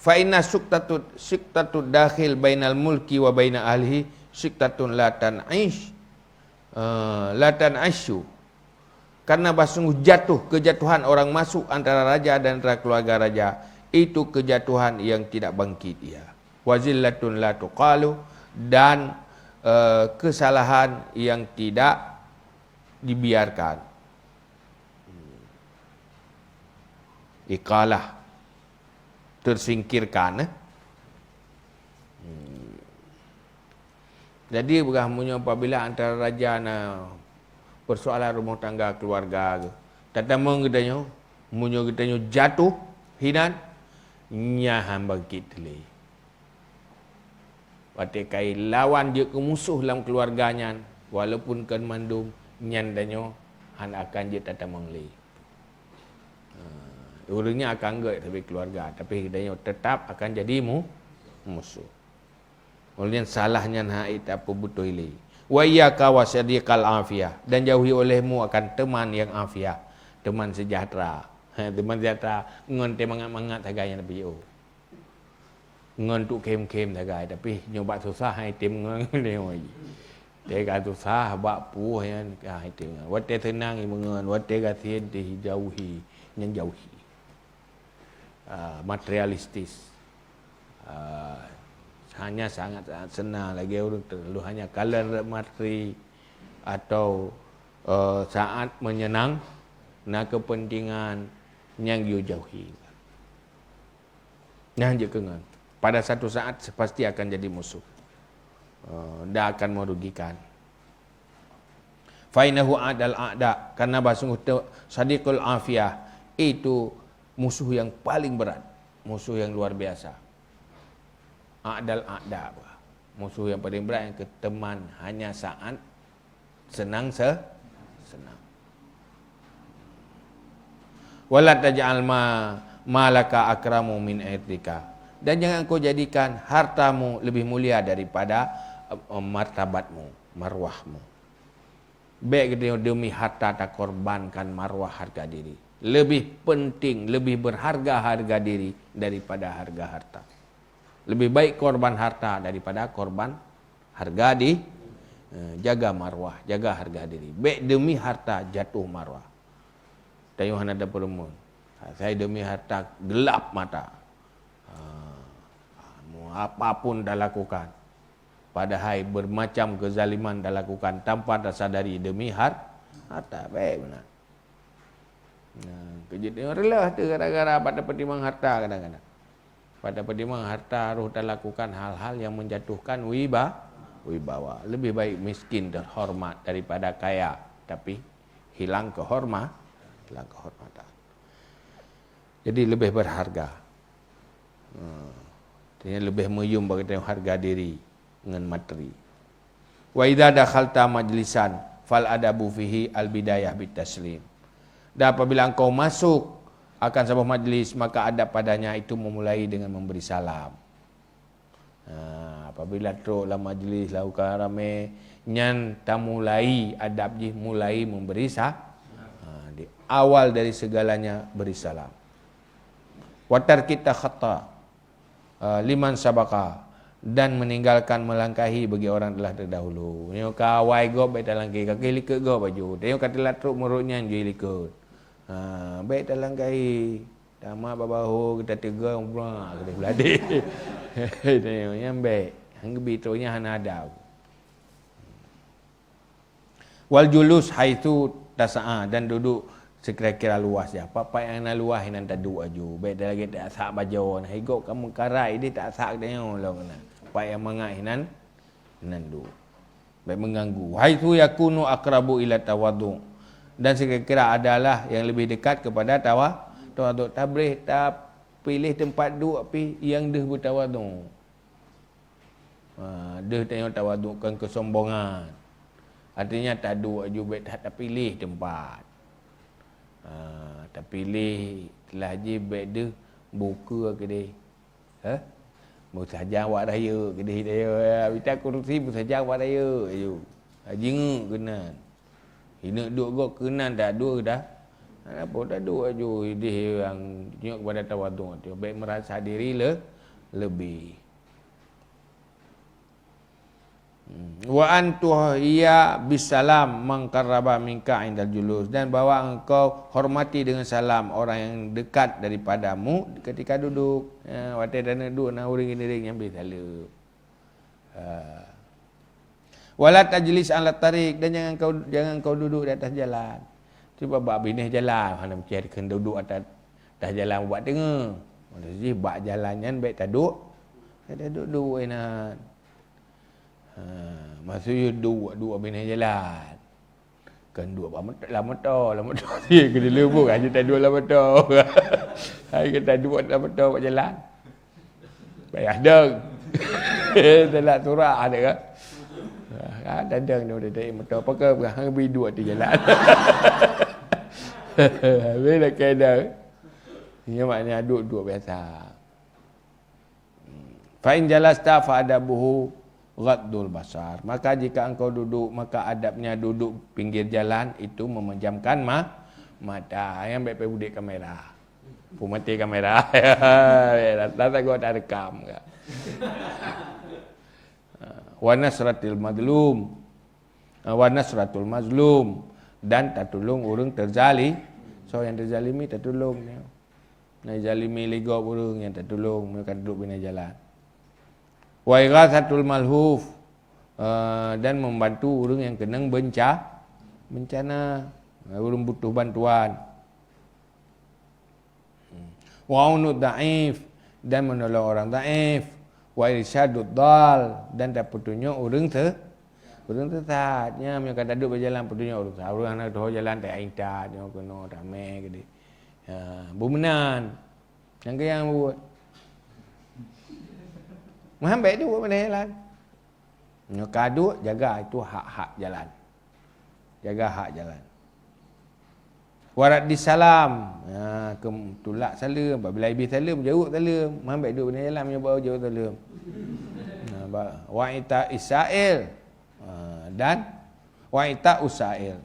Fa inna syuktatut, syuktatut dakhil bainal mulki wa baina ahlihi syuktatun la tanaish, eh, la tanaishu. Karena bah sungguh jatuh, kejatuhan orang masuk antara raja dan antara keluarga raja, itu kejatuhan yang tidak bangkit ia. Wa zillatun la tuqalu, dan, eh, kesalahan yang tidak dibiarkan. Iqalah, tersingkirkan, eh. Hmm. Jadi, peugah meunyoe apabila antara raja na persoalan rumah tangga keluarga, tatamong geutanyoe, meunyoe geutanyoe jatuh hinan, nyan han bangkit lé. Watée kai lawan jeuet keu musoh lam keuluwarga nyan, walaupun kon mandum, nyan tanyoe hana akan jeuet tatamong lé. Ha, ureuëng nyan akan gét sabe keuluwarga, tapi tanyoe teutap akan jadi mu-, musoh. Uleh nyan salah nyan hana tapeubeutôi lé. Wa iyyaka wa sadiqal afiyah, dan jauhi olehmu akan teman yang afiyah, teman sejahtera. Ha, teman sejahtera ngon teumangat-mangat sagai nyan tapi, oh. Ngon tu khém-khém sagai, tapi nyoe bak susah hai tem ngon nyoe. Teuka susah bak puih nyan ka hai tem ngon. Watée seunang imeungon, watée gasien teuh jauhi, nyan jauhi. Ah, materialistis. Ah, hanya sangat-sangat seunang lagée ureuëng terlalu hanya kalon rot materi atau, eh, saat menyenang, na kepentingan nyang geujauhi. Nyan jeuet keu ngon. Pada satu saat pasti akan jadi musuh. Eh, dan akan merugikan. Fa innahu a'dal a'da, karena bah sungguh te-, sadiqul afiyah itu musuh yang paling berat, musuh yang luar biasa. A'dal a'da, musuh yang paling berat yang ke teman hanya saat senang se-, senang. Wala taj'al ma, malaka akramu min irdika. Dan jangan kau jadikan hartamu lebih mulia daripada, eh, martabatmu, marwahmu. Bék geutanyoe demi harta takorbankan marwah harga diri. Lebih penting, lebih berharga harga diri daripada harga harta. Lebih baik korban harta daripada korban harga di-, eh, jaga marwah, jaga harga diri. Bék demi harta jatuh marwah. Tanyoe hana tapeurumoh. Asai demi harta gelap mata. Ha, mau apapun talakukan. Padahai bermacam kezaliman talakukan tanpa tasadari demi har-, harta. Baik benar. Nah, keujeuet nyoe reuloh teuh gara-gara bak tapeutimang harta kadang-kadang. Bak tapeutimang harta, roh talakukan hal-hal yang menjatuhkan wiba-, wibawa. Lebih baik miskin terhormat daripada kaya, tapi hilang kehorma-, hilang kehormatan. Jadi lebih berharga. Hmm. Artinya lebih meuyum bak geutanyoe harga diri ngon materi. Wa idza dakhalta majlisan fal adabu fihi al bidayah bit taslim. Dan apabila engkau masuk akan saboh majlis, maka adab padanya itu memulai dengan memberi salam. Ha, apabila trok lam majlis, lam uka ramé, nyan tamulai adab jih mulai memberi sa-, ha, di-, awal dari segalanya beri salam. Wa tarkit takhata, eh, liman sabaka, dan meninggalkan melangkahi bagi orang telah terdahulu. Nyoe ka awai gob bèk talangkahi, ka keuh likot gob aju. Tanyoe ka teulat trok meurot nyan jih likot. Ha, bèk talangkahi. Tamat bak bahô, kita teugong, brak, kita beuladi. Tanyoe nyan bèk. Han geubi trok nyan hana adab. Wal julus haitsu tasa'a, dan duduk sekira-kira luas ya. Pat-pat nyang na luas inan taduek aju. Bèk lagèe tasak bajoe nah. Igob ka meukarai deh tasak tanyoe lom keunan. Pat nyang mangat inan, inan duek. Bèk mengganggu. Haitsu yakunu aqrabu ila tawadhu. Dan sekira-kira adalah yang lebih dekat kepada tawa-, tawadhu. Tabreh, tapiléh teumpat duek pih nyang deuh beutawadhu. Ha, deuh tanyoe tawadhu kon keusombongan. Artinya taduek aju bèk that tapiléh teumpat. Ha, tapiléh telah jih bèk deuh bukeu keudeh. Ha? Meusajan wak rayeuk keudeh tanyoe. Mita kurusi meusajan wak rayeuk aju. Ha, jingeuk keunan. Ineuk duek gob keunan taduek dah. Hana peue taduek aju ideh nyang nyoe kepada tawadhu. Bèk merasa diri le-, lebih. Hmm. Wa an tuhayya bisalam man qarraba minka indal julus, dan bahwa engkau hormati dengan salam orang yang dekat daripadamu ketika duduk. Ya, watèe taneuk duek na ureueng geuneureng nyang bri saleuem. Ha. Wala tajlis ala tariq, dan jangan kau, jangan kau duduk di atas jalan. Cuba bak binéh jalan, hana meucah dikheun duduk atas, atas jalan bak teungoh. Maksud jih bak jalan nyan bèk taduek, bèk taduek-duek inan. Ha, maksud jih duek, duek binéh jalan. Kan duek bak moto, lam moto, lam moto. Dia kena lubuk aja tak duek lam moto. Hai kita duek lam moto bak jalan. Payah dong. Telat turah ada kan. Ha, dadang ni udah dari moto apa ke hang bi duek di jalan. Bila kena. Ini maknanya duek-duek biasa. Fa in jalasta fa adabuhu ghaddul basar. Maka jika engkau duduk, maka adabnya duduk pinggir jalan itu memejamkan ma-, mata. Nyang bèk peubuet kamera. Peumaté kamera. Rata-rata gua tak rekam ke. Wa nasratil mazlum. Wa nasratul mazlum. Dan tatulông ureueng teuzali-, soe nyang teuzalimi tatulông. Nyang zalimi lé gob ureueng nyang tatulông, meunyoe ka duek binéh jalan. Wa ighatsatul malhuf, eh, dan membantu ureueng nyang keunong beunca-, bencana, ureueng butuh bantuan. Wa aunud dhaif, dan menolong orang dhaif. Wa irsyadud dhal, dan tapeutunyok ureueng se-, ureueng sesat. Nyan meunyoe ka taduek bak jalan peutunyok ureueng sesat. Ureueng hana teuho jalan, taintat, nyoe keunoe, tamè keudeh. Ha, beumeunan. Nyang keu nyang buet. Meuhambek tu buet bak jalan. Nyoe ka duek, jaga itu hak-hak jalan. Jaga hak jalan. Wa raddis salam. Ha, keu tulak saleuem, apabila ibri saleuem, jaweueb saleuem. Meuhambek duek bak jalan, meunyoe baru jaweueb saleuem. Ha, ba-, wa ita isail. Ha, dan wa ita usail.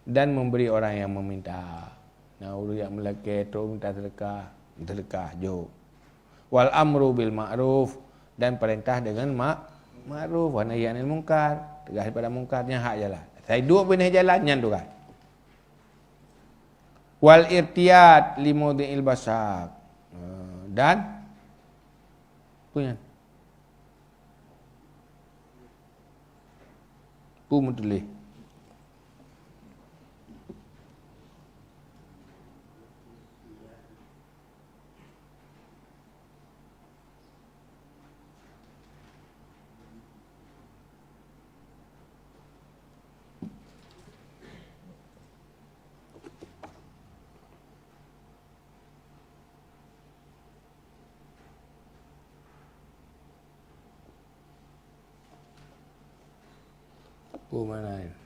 Dan memberi orang yang meminta. Nah, ureueng nyang meulakèe trok minta seudeukah, seudeukah jok. Wal amru bil ma'ruf, dan perintah dengan ma-, ma'ruf, wa nahyi anil munkar, teugah daripada mungkar, nyan hak jalan. Sai duek binéh jalan nyan tugaih. Wal irtiyad li maudi'il basaq. Ha, dan apa nyan? Peue meutuléh? Peue makna nyan?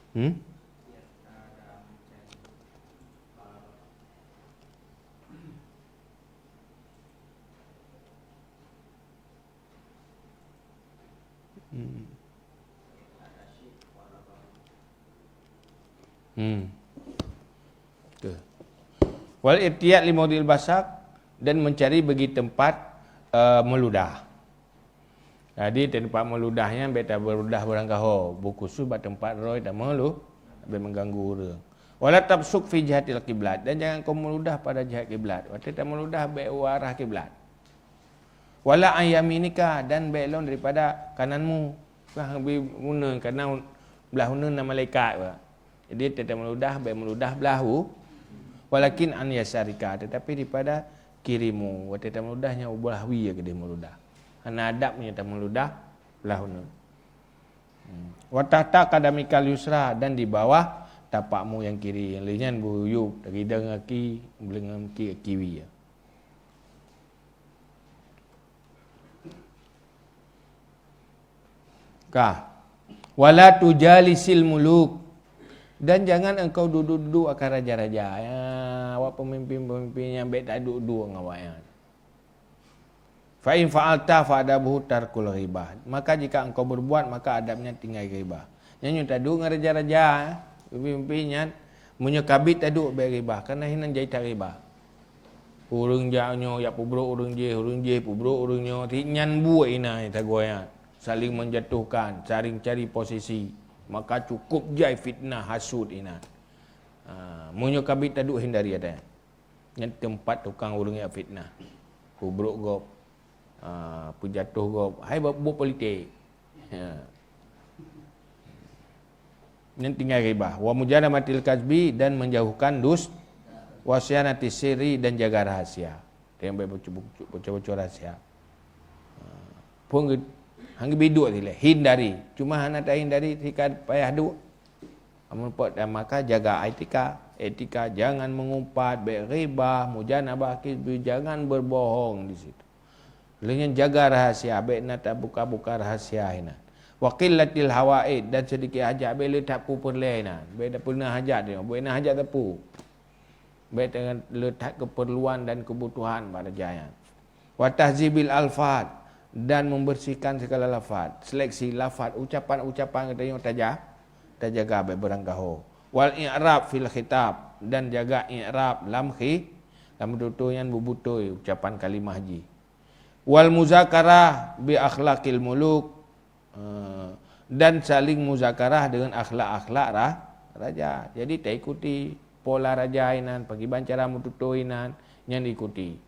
Hmm? Hmm. Okey. Wal irtiyad li maudhi'il basaq, dan mencari bagi tempat, eh, meuludah. Jadi, teumpat meuludah nyan bèk tameuludah barangkaho, beukhusus bak teumpat droe tameulu-, bèk meuganggu ureueng. Wala tabsuq fi jihatil qiblat, dan jangan kau meuludah pada jihat kiblat. Watèe tameuludah bèk u arah kiblat. Wala an yaminika, dan bèk lom daripada kananmu. Kan bi uneun, karena blah uneun na malaikat bak. Jadi, watèe tameuludah, bèk meuludah blah u. Walakin an yasarika, tetapi daripada kirimu. Watèe tameuludah nyan u blah wie keudéh meuludah. Hana adab nyan tameuludah blah uneun. Hmm. Wa tahta qadamikal yusra, dan di bawah tapakmu nyang kiri. Lheueh nyan beuyub, teuridong aki, beuleueng aki, kiwi. Ka. Wala tujalisil muluk. Dan jangan engkau duduk-duduk akan raja-raja. Ya, awak pemimpin-pemimpin nyang bèk taduek-duek ngon awak nyan. Fa in fa'alta fa adabuhu tarkul ghibah. Maka jika engkau berbuat, maka adabnya tinggai ghibah. Nyan nyoe taduek ngon raja-raja, pemimpin nyan, meunyoe kabit taduek bèk ghibah, karena hinan jai that ghibah. Ureueng jak nyoe jak peubrok ureueng jéh, ureueng jéh peubrok ureueng nyoe, ti nyan buet inan tagoe nyan. Saling menjatuhkan, saling cari posisi. Maka cukup jai fitnah hasut inan. Ha, meunyoe kabit taduek hindari ata nyan. Nyan teumpat tukang ureueng jak fitnah. Peubrok gob, ha, peujatoh gob. Hai buet politik. Ya. Nyan tinggai ghibah. Wa mujanamatil kazbi, dan menjauhkan dus-, wa siyanatis sirri, dan jaga rahasia. Jangan bèk bocor-bocor, bocor-bocor rahasia. Ha. Phôn geu-, han geubi duek dilèe, hindari. Cuma hana tahindari, sika payah duek. Amun pot dan maka jaga etika. Etika, jangan mengumpat, bèk ghibah, mujanabah kizbi, jangan berbohong di situ. Lheueh nyan jaga rahasia, bèk na tabuka-buka rahasia inan. Wa qillatil hawaid, dan sedikit hajat, bèk le that peue peureulèe inan. Bèk na peue na hajat nyoe, bèk na hajat teupeu. Bèk le that keperluan dan kebutuhan bak raja nyan. Wa tahzibil alfad, dan membersihkan segala lafad. Seleksi lafad, ucapan-ucapan geutanyoe taja-, tajaga bèk beurangkaho. Wal i'rab fil khitab, dan jaga i'rab lam khi-, lam tutoe nyan beubutôi ucapan kalimah jih. Wal muzakarah bi akhlaqil muluk, eh, dan saling muzakarah dengan akhlak-akhlak ra-, raja. Jadi, taikuti pola raja inan, pakiban cara meututoe inan, nyan ikuti.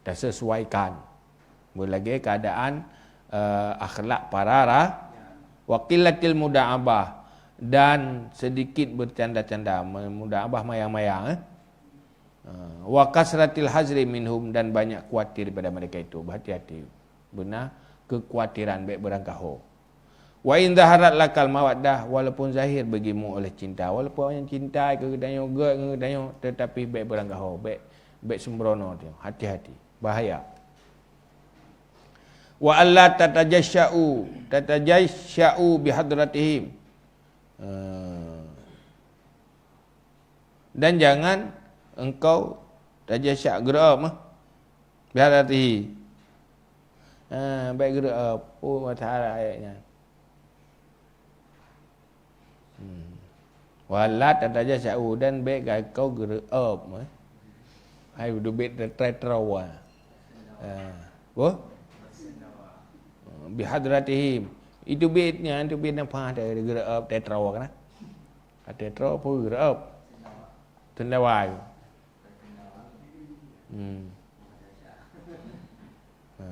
Tasesuaikan. Beulagèe keuadaan, eh, akhlak para ra-, wa qillatil muda'abah, dan sedikit bercanda-canda, me-, muda'abah mayang-mayang, eh. Ha, wa kasratil hazri minhum, dan banyak khawatir daripada mereka itu. Berhati-hati. Beuna keukhawatiran, bèk beurangkaho. Wa in zaharat lakal mawaddah, walaupun zahir bagimu oleh cinta, walaupun awaknyan cinta keu geutanyoe, gèt ngon geutanyoe, tetapi bèk beurangkaho, bèk, bèk sembrono tanyoe. Hati-hati. Bahaya. Wa alla tatajasya'u, tatajasya'u bihadratihim. Ha. Dan jangan engkau tajasya, geureu'op, eh. Bihadratihim. Ha, bèk geureu'op. Oh, bahasa Arab ayat nyan. Hmm. Wa alla tatajasya'u, dan bèk engkau geureu'op, eh. Hai, teubiet tetra-tetra wa. Ha. Boh? Bihadratihim. Itu teubiet nyan, teubiet nafah, geureu'op tetra wa kana. Ka tetra apa geureu'op? Sendawai. Hmm. Ha.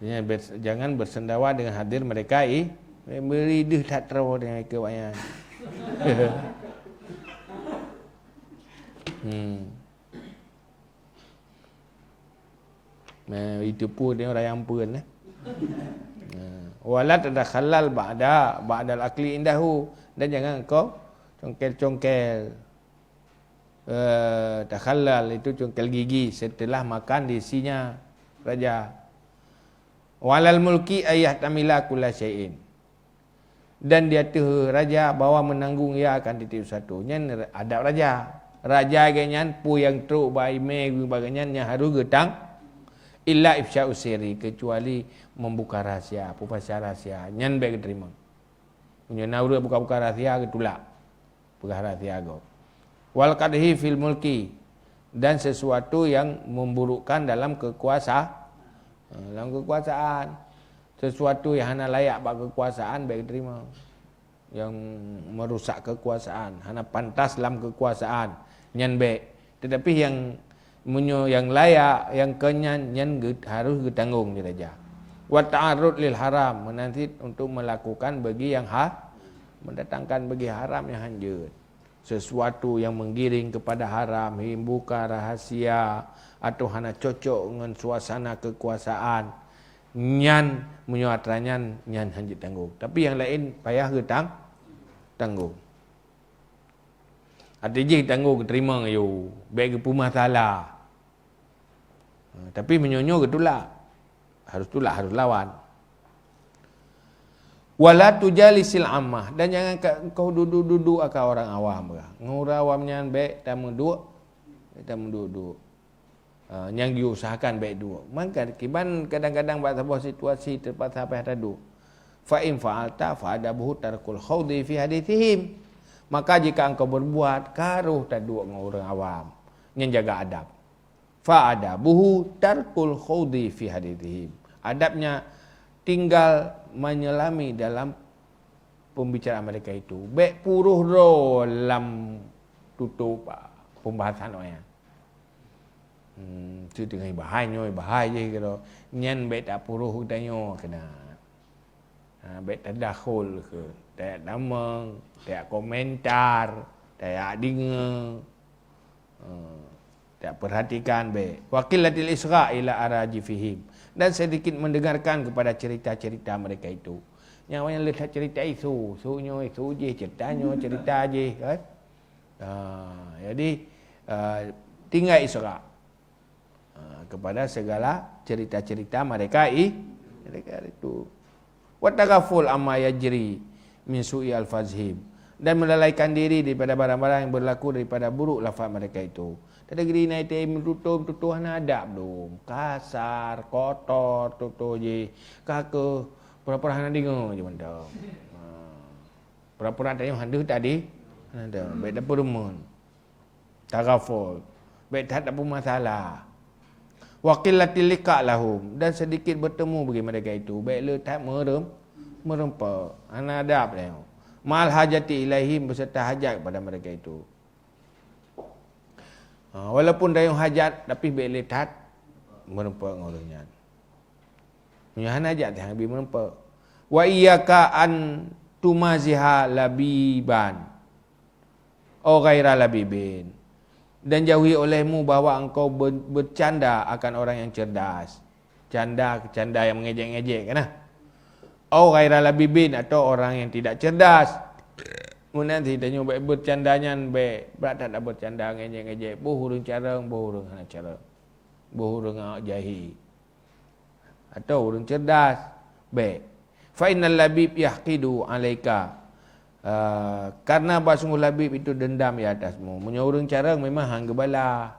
Ya, bers-, jangan bersendawa dengan hadir mereka i, beri deuh that tetra wa dengan ikeu wayang. Hmm. Nah, itu pun dia orang yang pun, eh. Nah, wala tatakhallal ba'da, ba'dal akli indahu. Dan jangan engkau congkel-congkel. Eh, takhallal itu congkel gigi setelah makan di isinya raja. Walal mulki ayyahtamila kulla syai'in. Dan di ateueh raja bahwa menanggung ia akan tiep-tiep satu. Nyan adab raja. Raja geuh nyan peue nyang trok bak imé geuh bak geuh nyan, nyan harôh geutang, illa ifsya'us sirri, kecuali membuka rahasia, peupasa rahasia. Nyan bèk geuteurimong. Meunyoe na ureueng buka-buka rahasia, geutulak. Peugah rahsia gob. Wal qadhi fil mulki, dan sesuatu yang memburukkan dalam kekuasa-, dalam kekuasaan. Sesuatu yang hana layak bak kekuasaan, bèk geuterima. Yang merusak kekuasaan, hana pantas lam kekuasaan, nyan bèk. Tetapi yang, meunyoe yang layak, yang keu nyan, nyan geu-, harus geutanggong jih raja. Wa ta'arrud lil haram, meunasib untuk melakukan bagi yang ha-, mendatangkan bagi haram nyang hanjeuet. Sesuatu yang menggiring kepada haram, membuka rahasia, atau hana cocok ngon suasana kekuasaan, nyan meunyoe atra nyan, nyan hanjeuet tanggong. Tapi nyang laén payah geutang-, tanggong. Até jih tanggong geuteurimong, yo, bèk geupeumasalah. Ha, tapi meunyoe nyoe geutulak, harus tulak, harus lawan. Wala tujalisil ammah, dan jangan ka-, engkau duduk-duduk akan orang awam kah. Ngon ureueng awam nyan bèk tameuduek, bèk tameuduek-duek. Ha, nyang diusahakan bèk duek. Maka kiban kadang-kadang bak saboh situasi terpaksa payah taduek. Fa in fa'alta fa adabuhu tarkul khaudhi fi haditsihim. Maka jika engkau berbuat, karoh taduek ngon ureueng awam, nyan jaga adab. Fa adabuhu tarkul khaudhi fi haditsihim. Adabnya tinggal menyelami dalam pembicaraan mereka itu. Bèk puroh droe lam tutup, ah, pembahasan awaknyan. Hmm, tu teungoh bahai nyoe, bahai jih keudroe. Nyan bèk tapuroh geutanyoe keunan. Ha, bèk tadakhul keu, tajak tamong, tajak komentar, tajak deungoe. Ha, tajak perhatikan bèk. Wa qillatil isgha' ila arajifihim. Dan sedikit mendengarkan kepada cerita-cerita mereka itu. Nyang awaknyan le that cerita isu, su nyoe, su jih, cerita nyoe, cerita jih, kan? Ha, jadi, ha, tinggai isgha'. Ha, kepada segala cerita-cerita mereka i-, mereka itu. Wa taghaful amma yajri min su'i alfazhim, dan melalaikan diri daripada barang-barang yang berlaku daripada buruk lafaz mereka itu. Tadi geri naik tem tutup, tutup hana adab dum. Kasar, kotor, tutup jih. Ka keuh, pura-pura hana deungoe je mantong. Ha. Pura-pura tanyoe hana deuh tadi. Hana deuh. Bèk tapeurumeun. Taghaful. Bèk that tapeumasalah. Wa qillatil liqa' lahum, dan sedikit bertemu bagi mereka itu. Bèk le that meureuem-, meureumpok. Hana adab tanyoe. Ma'al hajati ilaihim, beserta hajat kepada mereka itu. Ha, walaupun tanyoe hajat, tapi bèk le that meureumpok ngon ureueng nyan. Meunyoe hana hajat, jangan bi meureumpok. Wa iyyaka an tumaziha labiban au ghaira labibin. Dan jauhi olehmu bahwa engkau ber-, bercanda akan orang yang cerdas. Canda, canda yang mengejek-ngejek, kan, ah? Au ghaira labibin, atau orang yang tidak cerdas. Meunan si tanyoe bèk bercanda nyan, bèk, brat that bercanda ngejek-ngejek. Boh ureueng carông, boh ureueng hana carông. Boh ureueng awak jahé. Atau ureueng cerdas, bèk. Fa innal labib yahqidu alaika. Ah, karena bah sungguh labib itu dendam di atasmu. Meunyoe ureueng carông memang han geubala.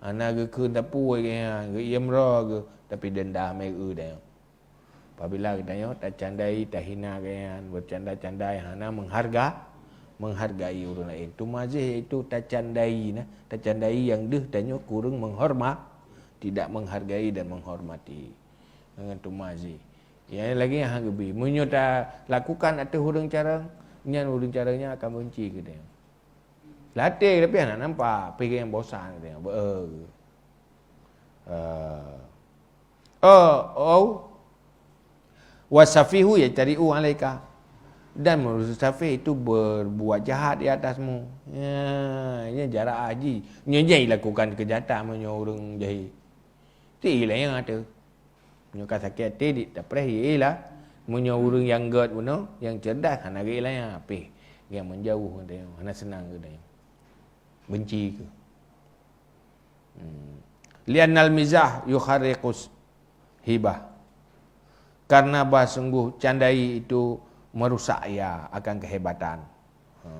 Hana geukheun tapue geuh, geuiem droe geuh, tapi dendam, eh, eu dayong. Apabila geutanyoe tacandai, tahina geuh nyan, bercanda-canda yang hana mengharga-, menghargai ureueng laén. Tumazih yaitu tacandai, nah, tacandai nyang deuh tanyoe kureueng menghorma-, tidak menghargai dan menghormati. Nyan tumazih. Nyang lagèe nyan han geubi. Meunyoe talakukan ateueh ureueng carông, nyan ureueng carông nyan akan beunci keu tanyoe. Latèe, tapi hana nampak, pih nyang bosan keu tanyoe. Beu-, eh. Eh, oh. Wasafihu yajtari'u alaika. Dan manusia safih itu berbuat jahat di atasmu. Ya, ini jarak haji. Nyoe jai lakukan kejahatan meunyoe ureueng jahé. Ti iélah nyang ada. Meunyoe ka sakét até, di tapreh iélah. Meunyoe ureueng nyang gèt bunoe, nyang cerdas, hana geuiélah nyang apeh. Nyang menjauh geutanyoe, hana seunang geutanyoe. Benci keu. Hmm. Li'annal mizah yukharriqus hibah. Karena bah sungguh candai itu merusak ia akan kehebatan. Ha.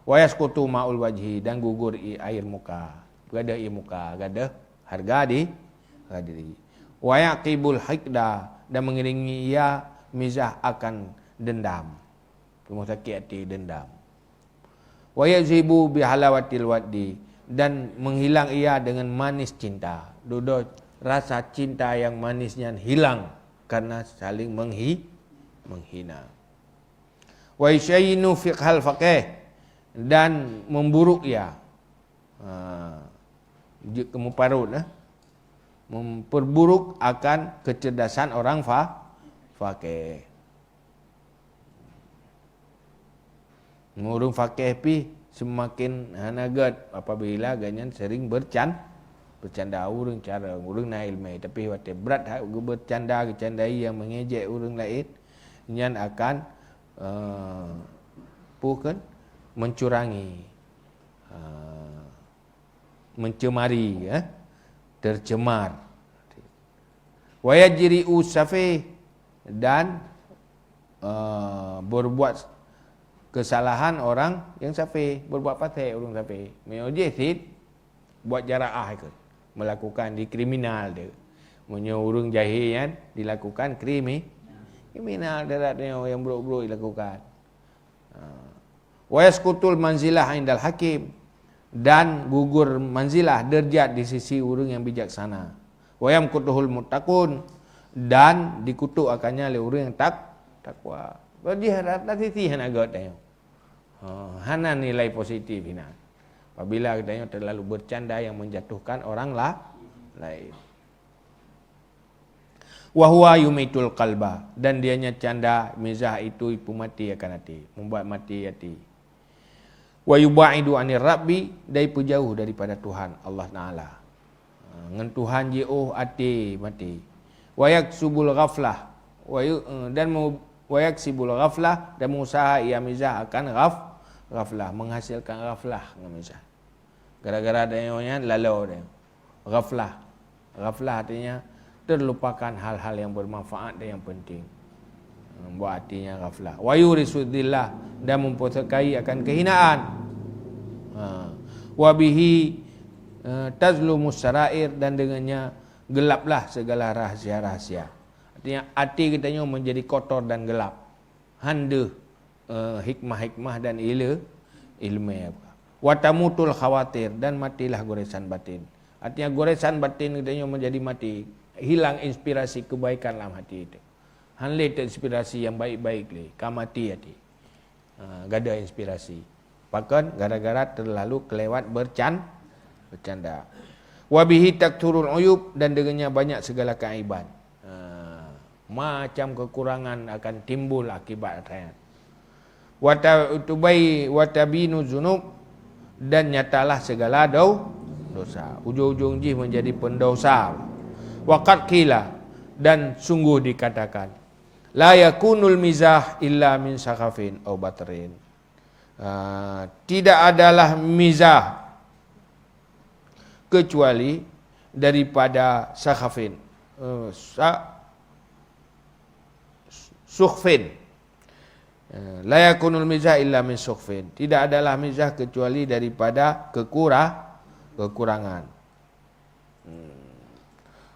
Wa yasqutu ma'ul wajhi, dan gugur i-, air muka. Gadôh air muka, gadôh harga di-, harga diri. Wa yaqibul hiqda, dan mengiringi ia mizah akan dendam. Rumoh sakét até dendam. Wa yadhhibu bihalawatil waddi, dan menghilang ia dengan manis cinta. Dudoe rasa cinta yang manis nyan hilang karena saling menghi-, menghina. Wa yushayyinu fiqhal faqih, dan memburuk ia. Ha, jeuet keu muparot, eh. Memperburuk akan kecerdasan orang fa-, faqih. Ureuëng faqih pih seumaken hana gét apabila gobnyan sering bercan-, bercanda ureuëng cara ureuëng na iéleumé, tapi watée brat hak geubercanda, geucandai nyang mengejek ureuëng laén, nyan akan, eh, peue kheun, mencurangi, eh, mencemari, eh, tercemar. Wa yajri'u safih, dan, eh, berbuat kesalahan orang yang safih, berbuat fasik ureuëng safih. Meunyoe jih cit, buat jaraah ikot, melakukan di kriminal tu. Meunyoe ureuëng jahé nyan dilakukan krimi-, kriminal darat nyoe nyang brok-brok dilakukan. Ha. Wa yasqutul manzilah indal hakim, dan gugur manzilah, derajat di sisi ureuëng yang bijaksana. Wa yamqutuhul muttaqun, dan dikutuk akannya lé ureuëng yang tak-, takwa. Jadi rata sisi hana gét tanyoe. Ha, hana nilai positif hinan. Apabila geutanyoe terlalu bercanda yang menjatuhkan orang la-, lain. Wa huwa yumitul qalba, dan dianya canda, mizah itu, ipeumati akan até, membuat mati até. Wa yubaidu anir rabbi, dan ipeujauh daripada Tuhan Allah Taala. Ha, ngon Tuhan jiôh até maté. Wa yaksubul ghaflah, wa yu-, dan mu-, wa yaksibul ghaflah, dan meusaha ia mizah akan ghaf-, ghaflah, menghasilkan ghaflah ngon mizah. Gara-gara tanyoe nyan lalo tanyoe. Ghaflah. Ghaflah artinya terlupakan hal-hal yang bermanfaat dan yang penting. Buat artinya ghaflah. Wa yurisu dzillah, dan mempersukai akan kehinaan. Ha. Wa bihi, eh, tazlumus sarair, dan dengannya gelaplah segala rahsia-rahsia. Artinya até geutanyoe menjadi kotor dan gelap. Han deuh, eh, hikmah-hikmah dan ile-, iéleumé. Wa tamutul khawatir, dan matilah goresan batin. Artinya goresan batin geutanyoe menjadi mati, hilang inspirasi kebaikan lam hati itu. Han lé terinspirasi yang baik-baik lé, ka mati até. Ha, gadoh inspirasi. Pakon? Gara-gara terlalu kelewat bercan-, bercanda. Wa bihi takthurul uyub, dan dengannya banyak segala keaiban. Ha, macam kekurangan akan timbul akibat nyan. Wa ta-, tubai-, wa tabinu dzunub, dan nyatalah segala dau-, dosa. Ujung-ujung jih menjadi pendosa. Wa qad qila, dan sungguh dikatakan, la yakunul mizah illa min sakhafin au batrin. Ah, tidak adalah mizah kecuali daripada sakhafin. Eh, sa-, sukhfin. Eh, la yakunul mizah illa min sukhfin. Tidak adalah mizah kecuali daripada kekura-, kekurangan. Hmm.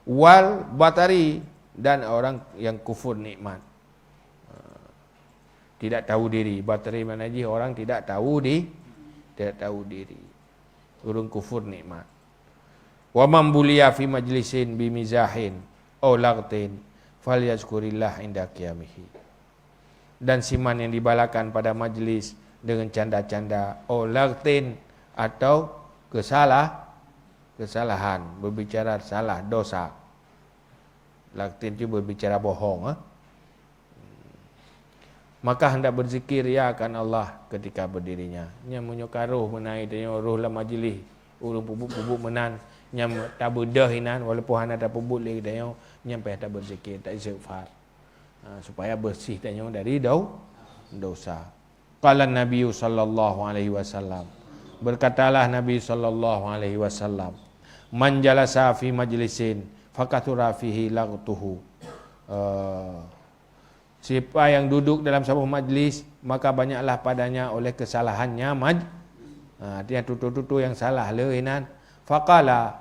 Wal batari, dan orang yang kufur nikmat. Ha. Tidak tahu diri. Batari makna jih orang tidak tahu di-, tidak tahu diri. Ureuëng kufur nikmat. Wa man buliya fi majlisin bimizahin au laghtin falyazkurillah inda qiyamihi. Dan siman yang dibalakan pada majlis dengan canda-canda, au laghtin, atau kesalah-, kesalahan, berbicara salah, dosa. Laghtin itu berbicara bohong, eh. Maka hendak berzikir ia akan Allah ketika berdirinya. Nyan meunyoe ka roh meunan tanyoe, roh lam majlis, ureuëng peubuet-peubuet meunan, nyan tabeudôh inan, walaupun hana tapeubuet lé tanyoe, nyan payah tabeuzikir, taistighfar. Ha, supaya bersih tanyoe dari dau-, dosa. Qala Nabi sallallahu alaihi wasallam, berkatalah Nabi sallallahu alaihi wasallam, "Man jalasa fi majlisin fakathura fihi laghtuhu." Eh, siapa yang duduk dalam saboh majlis, maka banyaklah padanya oleh kesalahannya maj-, ha, artinya tutur-tutur yang salah le inan. Faqala,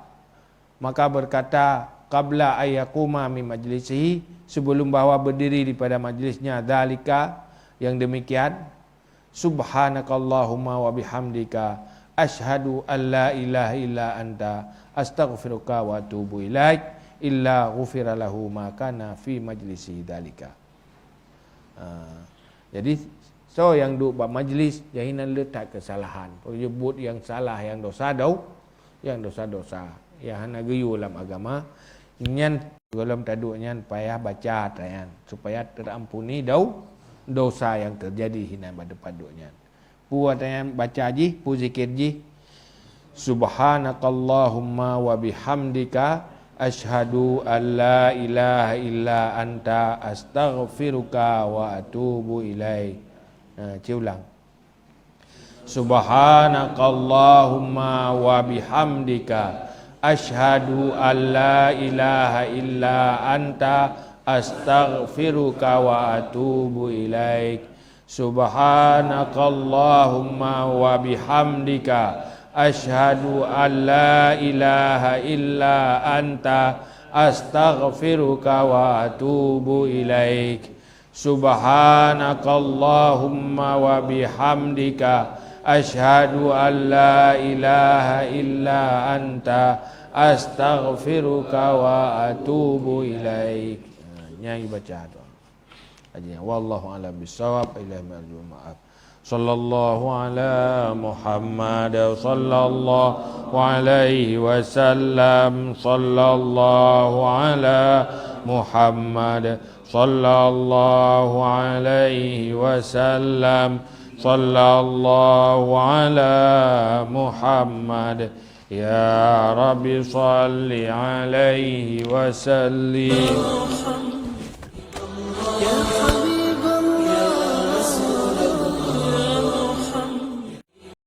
maka berkata, qabla ayyakuma min majlisihi, sebelum bahwa berdiri daripada majlisnya, dzalika, yang demikian, Subhanakallahumma wa bihamdika, asyhadu an la ilaha illa anta, astaghfiruka wa atubu ilaik, illa ghufira lahu ma kana fi majlisi dalika. Ha, jadi, soe nyang duek bak majlis, jih nyan le that keusalahan. Peue buet nyang salah, nyang dosa dau-, nyang dosa-dosa, nyang hana geuyue lam agama, nyan gohlom taduek nyan payah baca ata nyan, supaya terampuni dau-, dosa nyang teujadi hinan bak teumpat duek nyan. Peue ata nyan baca jih, peue zikir jih, Subhanakallahumma wa bihamdika, asyhadu an la ilaha illa anta, astaghfiruka wa atubu ilaik. Ha, ci ulang. Subhanakallahumma wa bihamdika, asyhadu an la ilaha illa anta, astaghfiruka wa atubu ilaik. Subhanakallahumma wa bihamdika, asyhadu an la ilaha illa anta, astaghfiruka wa atubu ilaik. Subhanakallahumma wa bihamdika, asyhadu an la ilaha illa anta, astaghfiruka wa atubu ilaik. Ha, nyan baca tu. Aja. Wallahu a'lam bissawab. Ilahi marji'ul ma'ab. Sallallahu ala Muhammad, sallallahu alaihi wasallam, sallallahu ala Muhammad, sallallahu alaihi wasallam, sallallahu ala Muhammad. Ya Rabbi, salli alaihi wasallim.